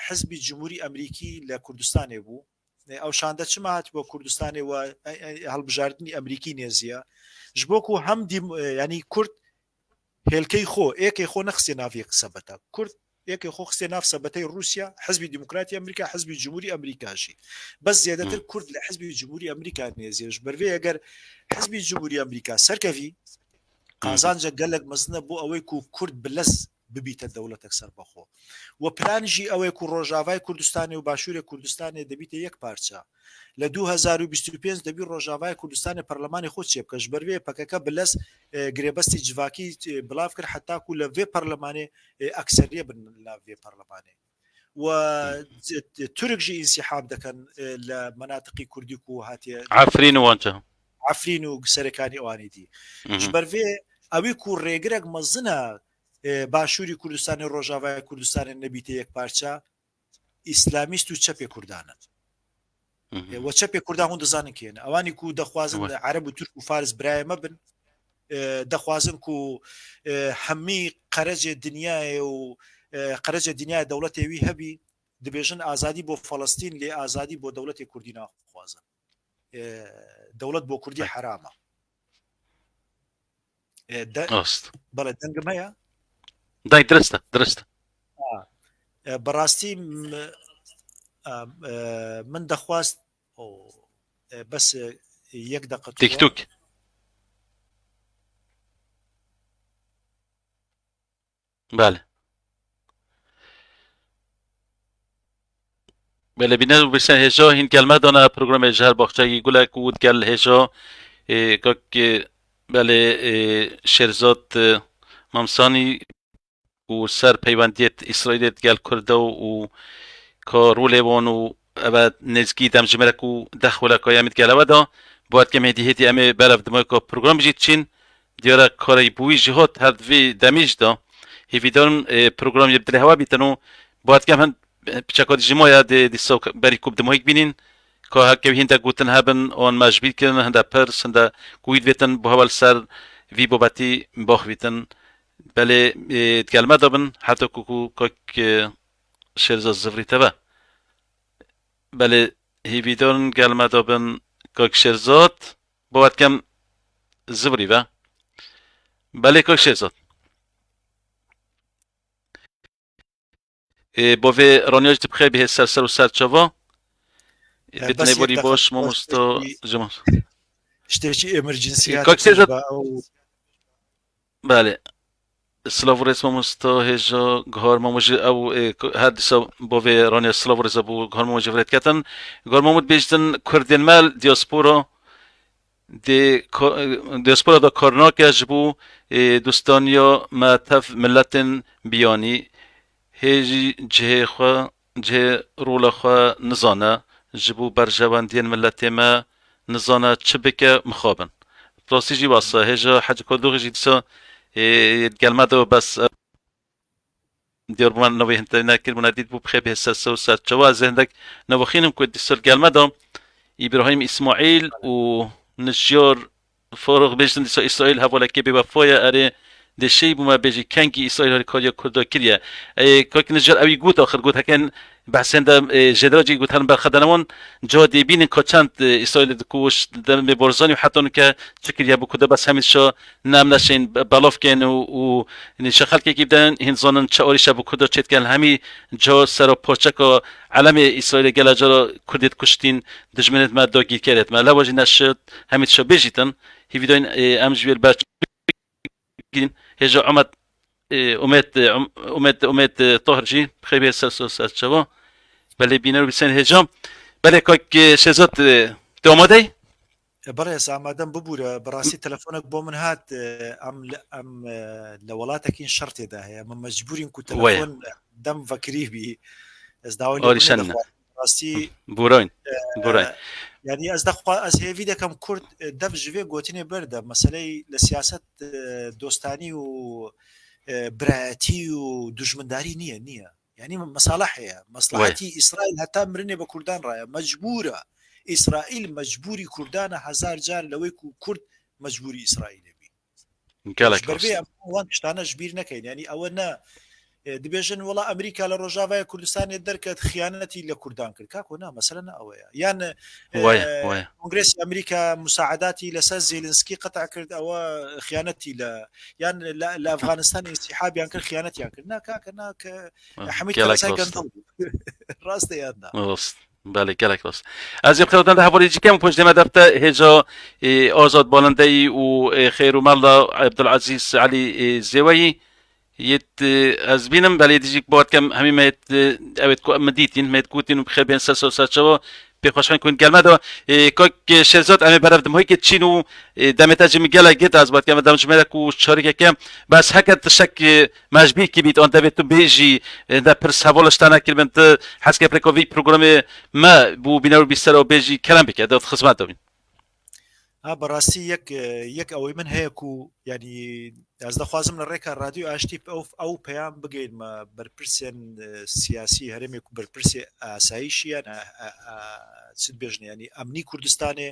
حزبی جمهوری ئەمریکی لە کوردستانێ بوو ئەو شاندە چما هات بۆ کوردستانێ و هەڵبژاردننی ئەمریکی نێزیە ژبۆک و هەم ینی کورد هێلکەی خۆ ئێکەی خۆ نەخستێ ناڤ یەک سەبەتە کورد ئێکەی خۆ خستێ ناڤ سەبەتەی ڕووسیا حزبی دیموکراتی ئەمریکا حزبی جمهوری ئەمریکاشی بەس زێدەتر کورد لە حزبی جمهوری ئەمریکا نێزێش بەروێ ئەگەر حزبی جمهوری ئەمریکا سەرکەوی قازانجە گەلک مەزنە بۆ ئەوەی کو کورد بلەز ببیتە دەوڵەتێک سەربەخۆ و پلانژی ئەوەی کو ڕۆژاڤای کوردستانی و باشوورێ کوردستانێ دەبیتە یەک پارچە لە 2025 دەبی ڕۆژاڤای کوردستانی پەرلەمانی خۆ چێ بکە ژبەروێ پەکەکە بلەز گرێبەستی جڤاکی بڵاو کرد حتاکو لە vێ پەرلەمانێ ئەکسەریە بن لە vێ پەرلەمانێ و تورک ژی ئینسیحاب دەکەن لە مەناتقی کوردی و هاتیە عفرین وانجا عفرین و سەرەکانی ئەوانی دی ژبەرvێ ئەوی کو ڕێگرێک مەزنە باشووری کوردستانی ڕۆژاوای کوردستانی نەبیتە یەک پارچە ئیسلامیست و چەپێ کوردانن وە چەپێ کوردان هون دەزانن کێن ئەوانی کو دەخوازن عرب و تورک و فارس برایە مەبن دەخوازن کو هەمی قەرەجێ دنیاە و قەرەجێ دنیای دەوڵەتێوی هەبی دەبێژن ئازادی بۆ فەڵستین لێ ئازادی بۆ دەوڵەتی کوردی ناخوازن دەوڵەت بۆ کوردی حرامە بەڵێ دەنگم هەیە دای درستە درستە بەڕاستی من دەخواست بەس یەک دقە تیکتوک بەڵێ بەلێ بینەر و بیسەر هێژا هین گەل me dana programê ji her baxçeyî gulek û gel hêja kak belê Şêrzad Mamsanî û ser peywendiyet İsraîlê gel Kurda û ka rolê wan û ev nêzgî demjimêrek û deh xuleka yemê gel ewe da باید کە hêdî hêdî em ê berev dimaka program jî çîn diyara karê bûyî jî hat her vê demê jî da hêvîdarim program yê bi dilê hewa bîtin û باید کەم هەند piçeka jî maya dê dîsa berî ku bi dimahîk bînîn ka heke hinde gotin hebin wan me ji bîr kirin hinde pirs hinde ku wî divêtin bo hewa li ser vî bobetî baxivîtin belê digel me de bin heta ku ku kak Şêrza zivrî teve belê hêvîdarin gel me de bin kak Şêrzad باید کەم zivrî ve belê kak Şêrzad بۆ vê ڕۆنیاش dibixê bihê ser ser û ser çava بەس بتنێ یەک بۆری دقە باش مامۆستا شتێکی جەمال شتێکی ئێمرجنسی هاتە کاک پێش شێرزاد بە ئەو بەڵێ سلاv و ڕێز مامۆستا هێژا گهار مامۆژی ئەو هەر دیسا بۆ vê ڕۆنیا سلاv و ڕێزە بوو گهار مامۆژی ڤرێت کەتن گهار مامۆت بێژتن کوردên me diaspora dê diaspora da kar nake ji bo dostaniya me tev miletên biyanî hê jî cihê xwe cihê rola xwe nizane ji bo berjewendiyên miletê me nizane çi bike mixabin. Rastî jî wasa hêja Hecî Kodoxê jî dîsa gel me de bes diyar bû me navê hinde nekir bû nedît bû bixê bihê ser ser ser çawa ez hindek navxînim ku dîsa gel me de İbrahim İsmail û Nijyar فاروق بێژن دیسا ئیسرائیل هەڤالەکێ بێوەفایە ئەرێ دێ شەی بوومە بێژی کەنگی ئیسرائیل هاریکاریە کوردا کریە ئەێ کاک نجار ئەوی گوت ئاخر گوت هەکەن بەحسێن دە ژێدرا جی گوت هەرن بەرخەدەنەوەن جا دێ بینن کا چەند ئیسرائیل دکوش دەمێ بارزانی و حەتا نوکە چ کریە بۆ کوردا بەس هەمیشە نام نەشین بەڵاف کەن و و نیشە خەلکێکی بدەن هین زانن چە ئاریشە بۆ کوردا چێت کەن هەمی جا سەر پاچەکە عەلەمێ ئیسرائیل گەلە جارا کوردێت کوشتین دژمنێت مە داگیرکەرێت مە لەوەژی نەشت هەمیشە بێژیتن هیویداین ئەم ژوێر بەر بگرین هێژا عمد ئومێد ئومێد ئومێد طاهر جی بخێر بێ سەر سەر سەرچەوە بەلێ بینەر و بیسەن هێژا بەلێ کاک شێزاد تۆ ئامادەی؟ بەڕێز ئامادەم ببوورە بەڕاستی تەلەفۆنێک بۆ من هات ئەم ئەم لە وڵاتەکین شەڕ تێدا هەیە من مەجبورین کو تەلەفۆن دەم ڤەکری بی ئەس داوای لێبوردنی دەخوازم ڕاستی بوراین بوراین یعنی ئەس دەخوا ئەس هێوی دەکەم کورد دەف ژێ گوتنێ بەردە مەسلەی لە سیاست دۆستانی و برایەتی و دوژمنداری نییە نییە یعنی مەساڵح هەیە مەسلحەتی ئیسرائیل هەتا مرنێ بە کوردان ڕایە مەجبورە ئیسرائیل مەجبوری کوردانە هەزار جار لەوەی کورد مەجبوری ئیسرائیلێ بی گەلەک بەر ڕاست. وان شتانەش بیر نەکەین ینی ئەوە نە دبێژن وڵا ئەمریکا لە ڕۆژاوای کوردستانێ دەرکەت خیانەتی لە کوردان کرد کاکۆ نا مەسەلە نە ئەوەیە یان وایە وایە کۆنگرێسی ئەمریکا مساعداتی لەسەر زیلنسکی قەتع کرد ئەوە خیانەتی لە یان لە ئەفغانستان ئینسیحابیان کرد خیانەتیان کرد نا کاکە نا کە حەمید گەلەک کەرزای ڕاستە گەندەڵ بوو. ڕاستە یان نا ڕاست بەێ گەلک ڕاست ئەز بخێوتان هەبووری جیکەم پشت دێمە دەفتە هێجا ئازاد بالندەی و خێر و مەڵا عەبدولعەزیز عەلی زێوەیی یت ئەز بینم بەلێ دیجیک بات کەم هەمی مێت ئەوێت کو ئەمە دیتین مێت گوتین و بخێر بێن سەر سەر سەرچەوە پێخۆشخەن کون گەلمەدەوە کاک شێرزاد ئەمێ بەرەف دم هۆی چین و دەمێتە جمی گەلە گێت ئەز بات کەم دەم ژمێرەک و چارێکەکە بەس هەکە تشک مەجبیر کی بیت ئان دەبێت تو بێژی دە پرس هەڤاڵ شتانە کردن ت حەزکە پرێکۆ ڤی پرۆگرامێ مە بوو بینەر و بیسەرەوە بێژی کەلام بکە دەت خزمەت دەبین. ها بەڕاستی یەک یەک ئەوەی من هەیە کو ینی ئەس دەخوازم لە ڕێکا رادیو ئاشتی ئەو ئەو پەیام بگەینمە بەرپرسێن سیاسی هەرێمێک و بەرپرسی ئاسایشیان چت بێژنە ینی ئەمنی کوردستانێ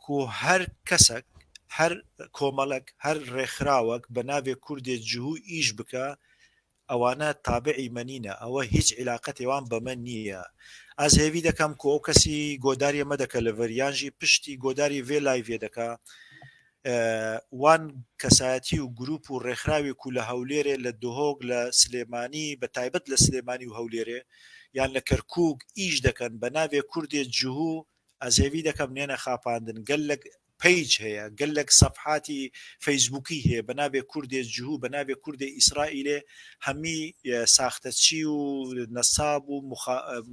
کو هەر کەسەک هەر کۆمەڵک هەر ڕێکخراوەک بە ناوێ کوردێ جهو ئیش بکە ئەوانە تابعی مەنینە ئەوە هیچ عیلاقەتێ وان بەمە نییە ئەز هێوی دەکەم کو ئەو کەسی گۆداریە مەدەکە لەڤەر یانژی پشتی گۆداری ڤێ لایڤێ دەکا وان کەسایەتی و گروپ و ڕێکخراوی کو لە هەولێرێ لە دهۆک لە سلێمانی بە تایبەت لە سلێمانی و هەولێرێ یان لە کەرکوک ئیش دەکەن بە ناوێ کوردێ جهو ئەز هێڤی دەکەم نێنە خاپاندن گەلەک پەیج هەیە گەلەک سەفحاتی فەیسبووکی هەیە بە ناوێ کوردێ جهو بە ناوێ کوردێ ئیسرائیلێ هەمی ساختەچی و نەساب و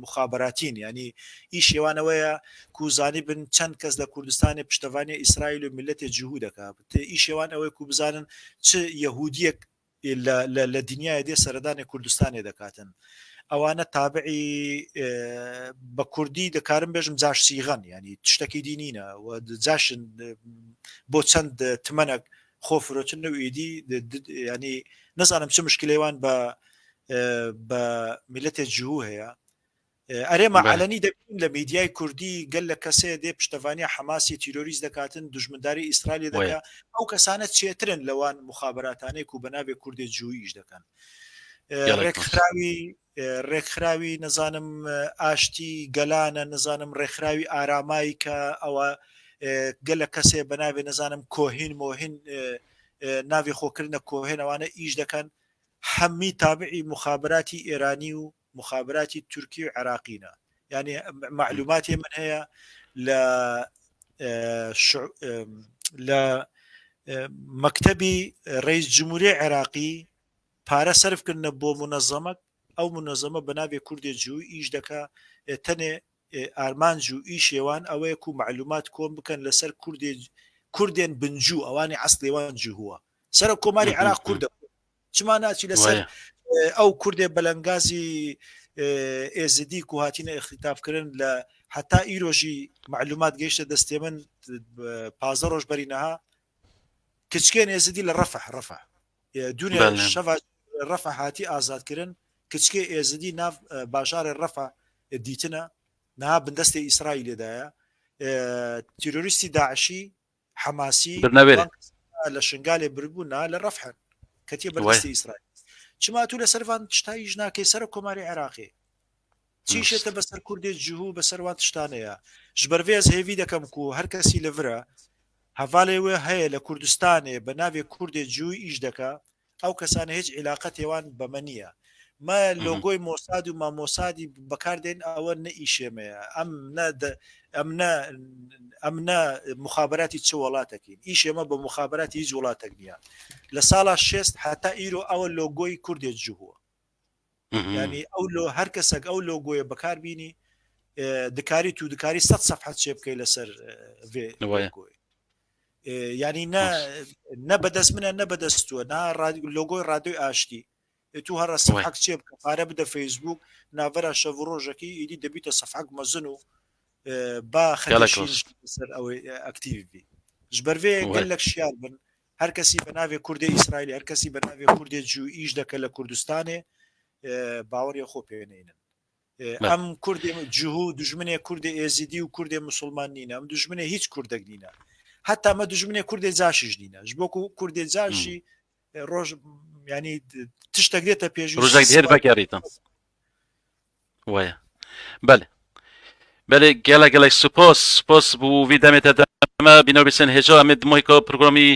مخابراتین یانی ئیشی وان ئەوەیە کو زانی بن چەند کەس لە کوردستانێ پشتەڤانیە ئیسرائیل و میلەتێ جهو دەکا ئیشی وان ئەوەیە کو بزانن چ یەهودیەک لە لە لە دنیاێ دێ سەردانێ کوردستانێ دەکاتن ئەوانە تابعی بە کوردی دەکارم بێژم جاش سیغەن ینی شتەکی دی نینە و جاشن بۆ چەند تمەنەک خۆ فرۆتن و ئیدی ینی نەزانم چ مشکلەیوان بە بە میلەتێ جوو هەیە ئەرێ ما عەلەنی دەبینین لە میدیای کوردی گەل لە کەسێ دێ پشتەڤانیا حەماسی تیرۆریست دەکاتن دوژمنداری ئیسرائیلی دەکا ئەو کەسانە چێترن لەوان مخابراتانەی کو بەناوێ کوردێ جوو ئیش دەکەن ڕێکخراوی ڕێکخراوی نەزانم ئاشتی گەلانە نەزانم ڕێکخراوی ئارامایی کە ئەوە گەلە کەسێ بەناوێ نەزانم کۆهین مۆهین ناوی خۆکردنە کۆهێن ئەوانە ئیش دەکەن هەمی تابعی مخابراتی ئێرانی و مخابراتی تورکی و عێراقینە یعنی معلوماتی من هەیە لە لە مەکتەبی ڕئیس جمهوری عێراقی پارە سەرف کردنە بۆ منەزەمەک ئەو منەزەمە بە ناوێ کوردێ جوو ئیش دەکا تەنێ ئارمانج و ئیشێوان ئەوەیە کو معلومات کۆم بکەن لەسەر کوردێ کوردێن بنجوو ئەوانی عەسڵێوان جووە سەرۆک کۆماری عێراق کوردە چما ناچی لەسەر ئەو کوردێ بەلەنگازی ئێزدی کو هاتینە اختتافکردن لە حتا ئیرۆژی معلومات گەیشتە دەستێ من پازە ڕۆژ بەری نەها کچکێن ئێزدی لە ڕەفح ڕەفح دونێ شەڤ ڕەفح هاتی ئازادکردن کچکێ ئێزدی ناو باژارێ ڕەفە دیتنە نها بندەستێ ئیسرائیلێدایە تیرۆریستی داعشی. حەماسی برنەوێرێ. لە شنگالێ بربوو نا لە ڕەفحن کەتیە بەردەستی ئیسرائیل. چما تو لەسەر ڤان تشتا ئیش ناکەی سەرۆک کۆماری عێراقی؟ چی شێتە بەسەر کوردێ جهو بەسەر وان تشتانەیە؟ ژبەر ڤێ ئەز هێڤی دەکەم کو هەر کەسی لە ڤرە هەڤالێ وێ هەیە لە کوردستانێ بە ناڤێ کوردێ جووی ئیش دەکا ئەو کەسانە هێچ عیلاقەتێوان بەمە نییە. مە لۆگۆی مۆساد و مامۆسادی بەکار دێن ئەوە نە ئیشێمەیە ئەم نە ئەم نە ئەم نە مخابراتی چ وڵاتەکین ئیشێمە بە مخابراتی هیچ وڵاتێک نییە لە ساڵا شێست هەتا ئیرۆ ئەوە لۆگۆی کوردێ جووە ینی ئەو لۆ هەر کەسێک ئەو لۆگۆیە بەکار بینی دکاری تو دکاری سە سەفحەت چێ بکەی لەسەر لۆگۆی ینی نە نە بەدەست منە نە بەدەستووە نا لۆگۆی ڕادیۆی ئاشتی تو هەڕە سەفحەک چێ بکە پارە بدە فەیسبوک ناڤەرا شەv و ڕۆژەکی ئیدی دەبیتە سەفحەک مەزن و با خەتەشی سەر ئەوەی ئەکتیڤ بی ژبەرvێ گەلێک شیار بن هەر کەسی بە ناوێ کوردێ ئیسرائیلی هەر کەسی بە ناوێ کوردێ جوو ئیش دەکە لە کوردستانێ باوەڕی خۆ پێنێنن ئەم کوردێ جوهو دژمنێ کوردێ ئێزیدی و کوردێ مسلمان نینە ئەم دژمنێ هیچ کوردێک نینە هەتا مە دژمنێ کوردێ جاشیش نینە ژبۆک و کوردێ جاشی ڕۆژ ینی تشتێک دێتە پێش ڕۆژێک هێر بەگەڕیتم وایە بەێ بەێ گەلە گەلێک سوپاس سوپاس بوو وی دەمێتە دەمە بینەر بسن هێژا ئەمێ دمۆیکە پرۆگرامی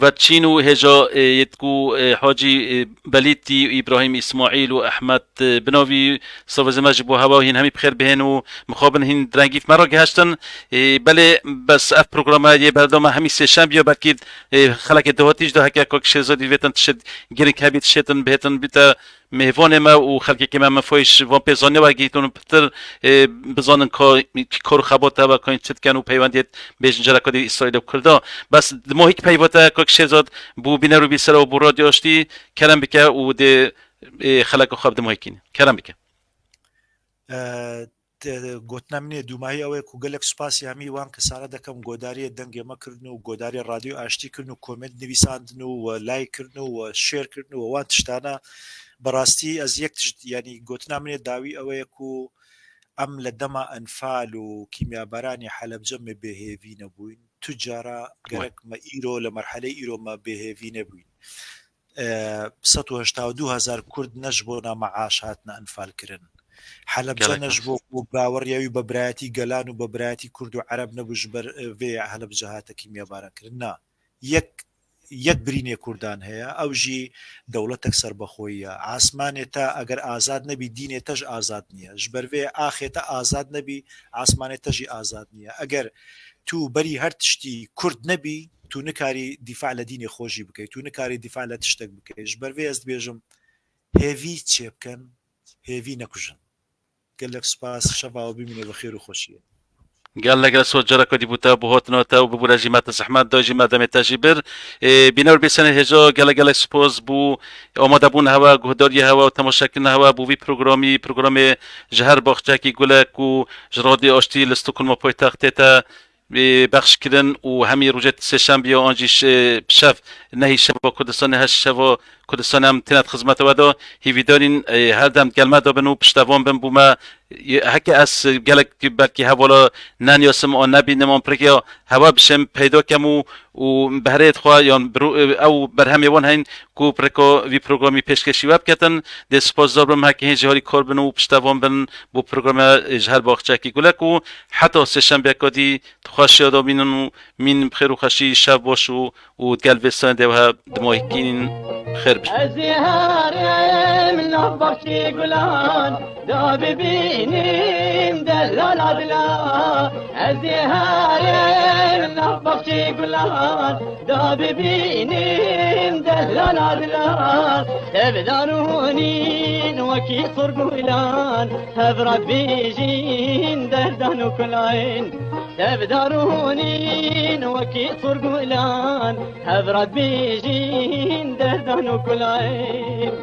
و چین و هێژا یتکو حاجی بەلیتی و ئیبراهیم ئیسماعیل و ئەحمەد بناوی ساوزمەژ بۆ هەوا هین هەمی بخێر بهێن و مخابن هین درەنگیف مەڕا گەهشتن بەێ بەس ئەف پرۆگرامە یە بەردەمە هەمی سێشەم بیە بەرکی خەڵکی دهاتیش دا هەکە کاک شێرزادی وێتن تشت گرنگ هەبیت شێتن بهێتن بیتە مێڤانێ مە و خەڵکێکی مە مەفایش وان پێزانێ وەگیتون پتر بزانن کا کار و خەباتە و کاین چ دکەن و پەیوەندیت بێژن جەرەکە دی ئیسرائیل و کوردا بەس دمۆ هیچ پەیوەتە کاک شێرزاد بوو بینەر و بیسەرە و بوو رادیۆ ئاشتی کەرەم بکە و دێ خەڵک خۆ بدمۆ هیکین کەرەم بکە. گۆتنا منێ دوماهی ئەوەیە کو گەلەک سوپاسی هەمی وان کەسانە دەکەم گۆداریە دەنگێ مە کردن و گۆداری ڕادیۆ ئاشتی کردن و کۆمێنت نویساندن و و لایک کردن و و شێر کردن و وان تشتانە بەڕاستی ئەز یەک تشت یانی گۆتنا منێ داوی ئەوەیە کو ئەم لە دەما ئەنفال و کیمیابارانی حەلەبجە مێ بێ هێڤی نەبووین تو جارا گەرەک مە ئیرۆ لە مەرحەلەی ئیرۆ مە بێ هێڤی نەبووین 182 هەزار کورد نەش بۆ نا مەعاش هاتنە ئەنفال کرن حەلەبجە نەش بۆ بۆ باوەڕیاوی بە برایەتی گەلان و بە برایەتی کورد و عەرەب نەبوو ژبەر ڤێ هەلەبجە هاتە کیمیاباران کرن نا یەک یەک برینێ کوردان هەیە ئەو ژی دەوڵەتەک سەربەخۆییە عاسمانێ تا ئەگەر ئازاد نەبی دینێ تەژ ئازاد نییە ژبەر ڤێ ئاخێ تە ئازاد نەبی عاسمانێ تەژی ئازاد نییە ئەگەر تو بەری هەر تشتی کورد نەبی تو نکاری دیفاع لە دینێ خۆژی بکەی تو نکاری دیفاع لە تشتەک بکەی ژبەر ڤێ ئەز دبێژم هێڤی چێ بکەن هێڤی نەکوژن گەلەک سوپاس شەڤاوە بمینێ بە خێر و خۆشیێ. گەلەک لە سۆز جارە کۆدی بوتە بۆ هاتنەوە تە و ببورە ژی مەتە زەحمەت دا ژی مە دەمێ تەژی بر بینەور بێسەنە هێژا گەلەک گەلەک سپاس بوو ئامادە بوون هەوە گوهداریە هەوە و تەماشاکردن هەوە بوو وی پرۆگرامی پرۆگرامێ ژ هەر باخچەکی گولەک و ژ ڕادیۆ ئاشتی لە ستۆکهۆلما پایتەخت تێتە بەخش کرن و هەمی ڕوژێت سێشەم بیە ئانجی شەف نەهی شەڤ کوردستان هەش شەڤ کوردستان ئەم تێنەت خزمەتەوە دا هیویدارین هەردەم گەلمە دابن و پشتەوان بن بوومە هەکە ئەس گەلک بەلکی هەواڵە نانیاسم ئان نەبینم ئان پرێکیا هەوا بشم پەیدا کەم و و بەهرەیت خوا یان ئەو بەرهەمێ وان هەین کو پرێکا وی پرۆگرامی پێشکەشی وە بکەتن دێ سپاسدار بم هەکە هێن ژهاری کار بن و پشتەوان بن بۆ پرۆگرامە ژهەر باخچەکی گولەک و حتا سێشەنبێکا دی خوەشیا دابینن و مین بخێر و خەشی شەv باش و و گەل ڤێستان دێوه دمایکین خێر بژ. ئەزێ هەرم ناو باخچی گولان دا ببینیم دەلالا دلا ئەزێ هەرم ناو باخچی گولان دا ببینیم دەلالا دلا تەڤدارونین وەکی سڕگولان هەڤرات بیژین دەردان و کولاین تەڤدارونین وەکی سڕگولان هەڤرات بیژین دەردان و کولاین.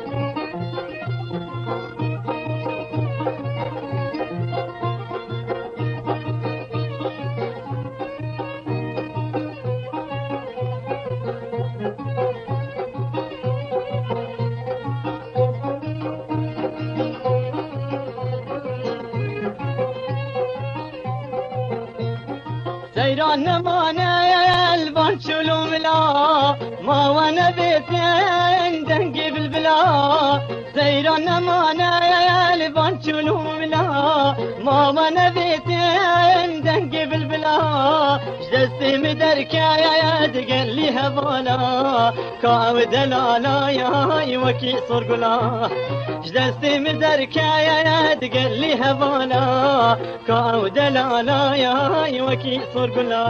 سەیران نەمانە. ما وانا بيتين دنقي بالبلا سيران ما انا لبانشولو بلا ما وانا بيتين دنقي بالبلا جدستي مدركا يا دقل لي هبالا كاو دلالا يا وكي صرقلا جدستي مدركا يا دقل لي هبالا كاو دلالا يا وكي صرقلا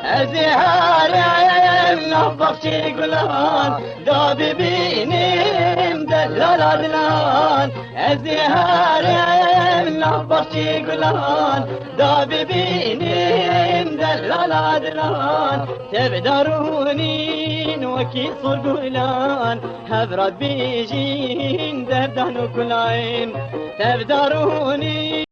ازهارم نبخشي قلان دابي بيني مدلل عدلان ازهارم نبخشي قلان دابي بيني مدلل عدلان تبدروني وكي صر قلان هبرد بيجين دردان وكلاين تبدروني.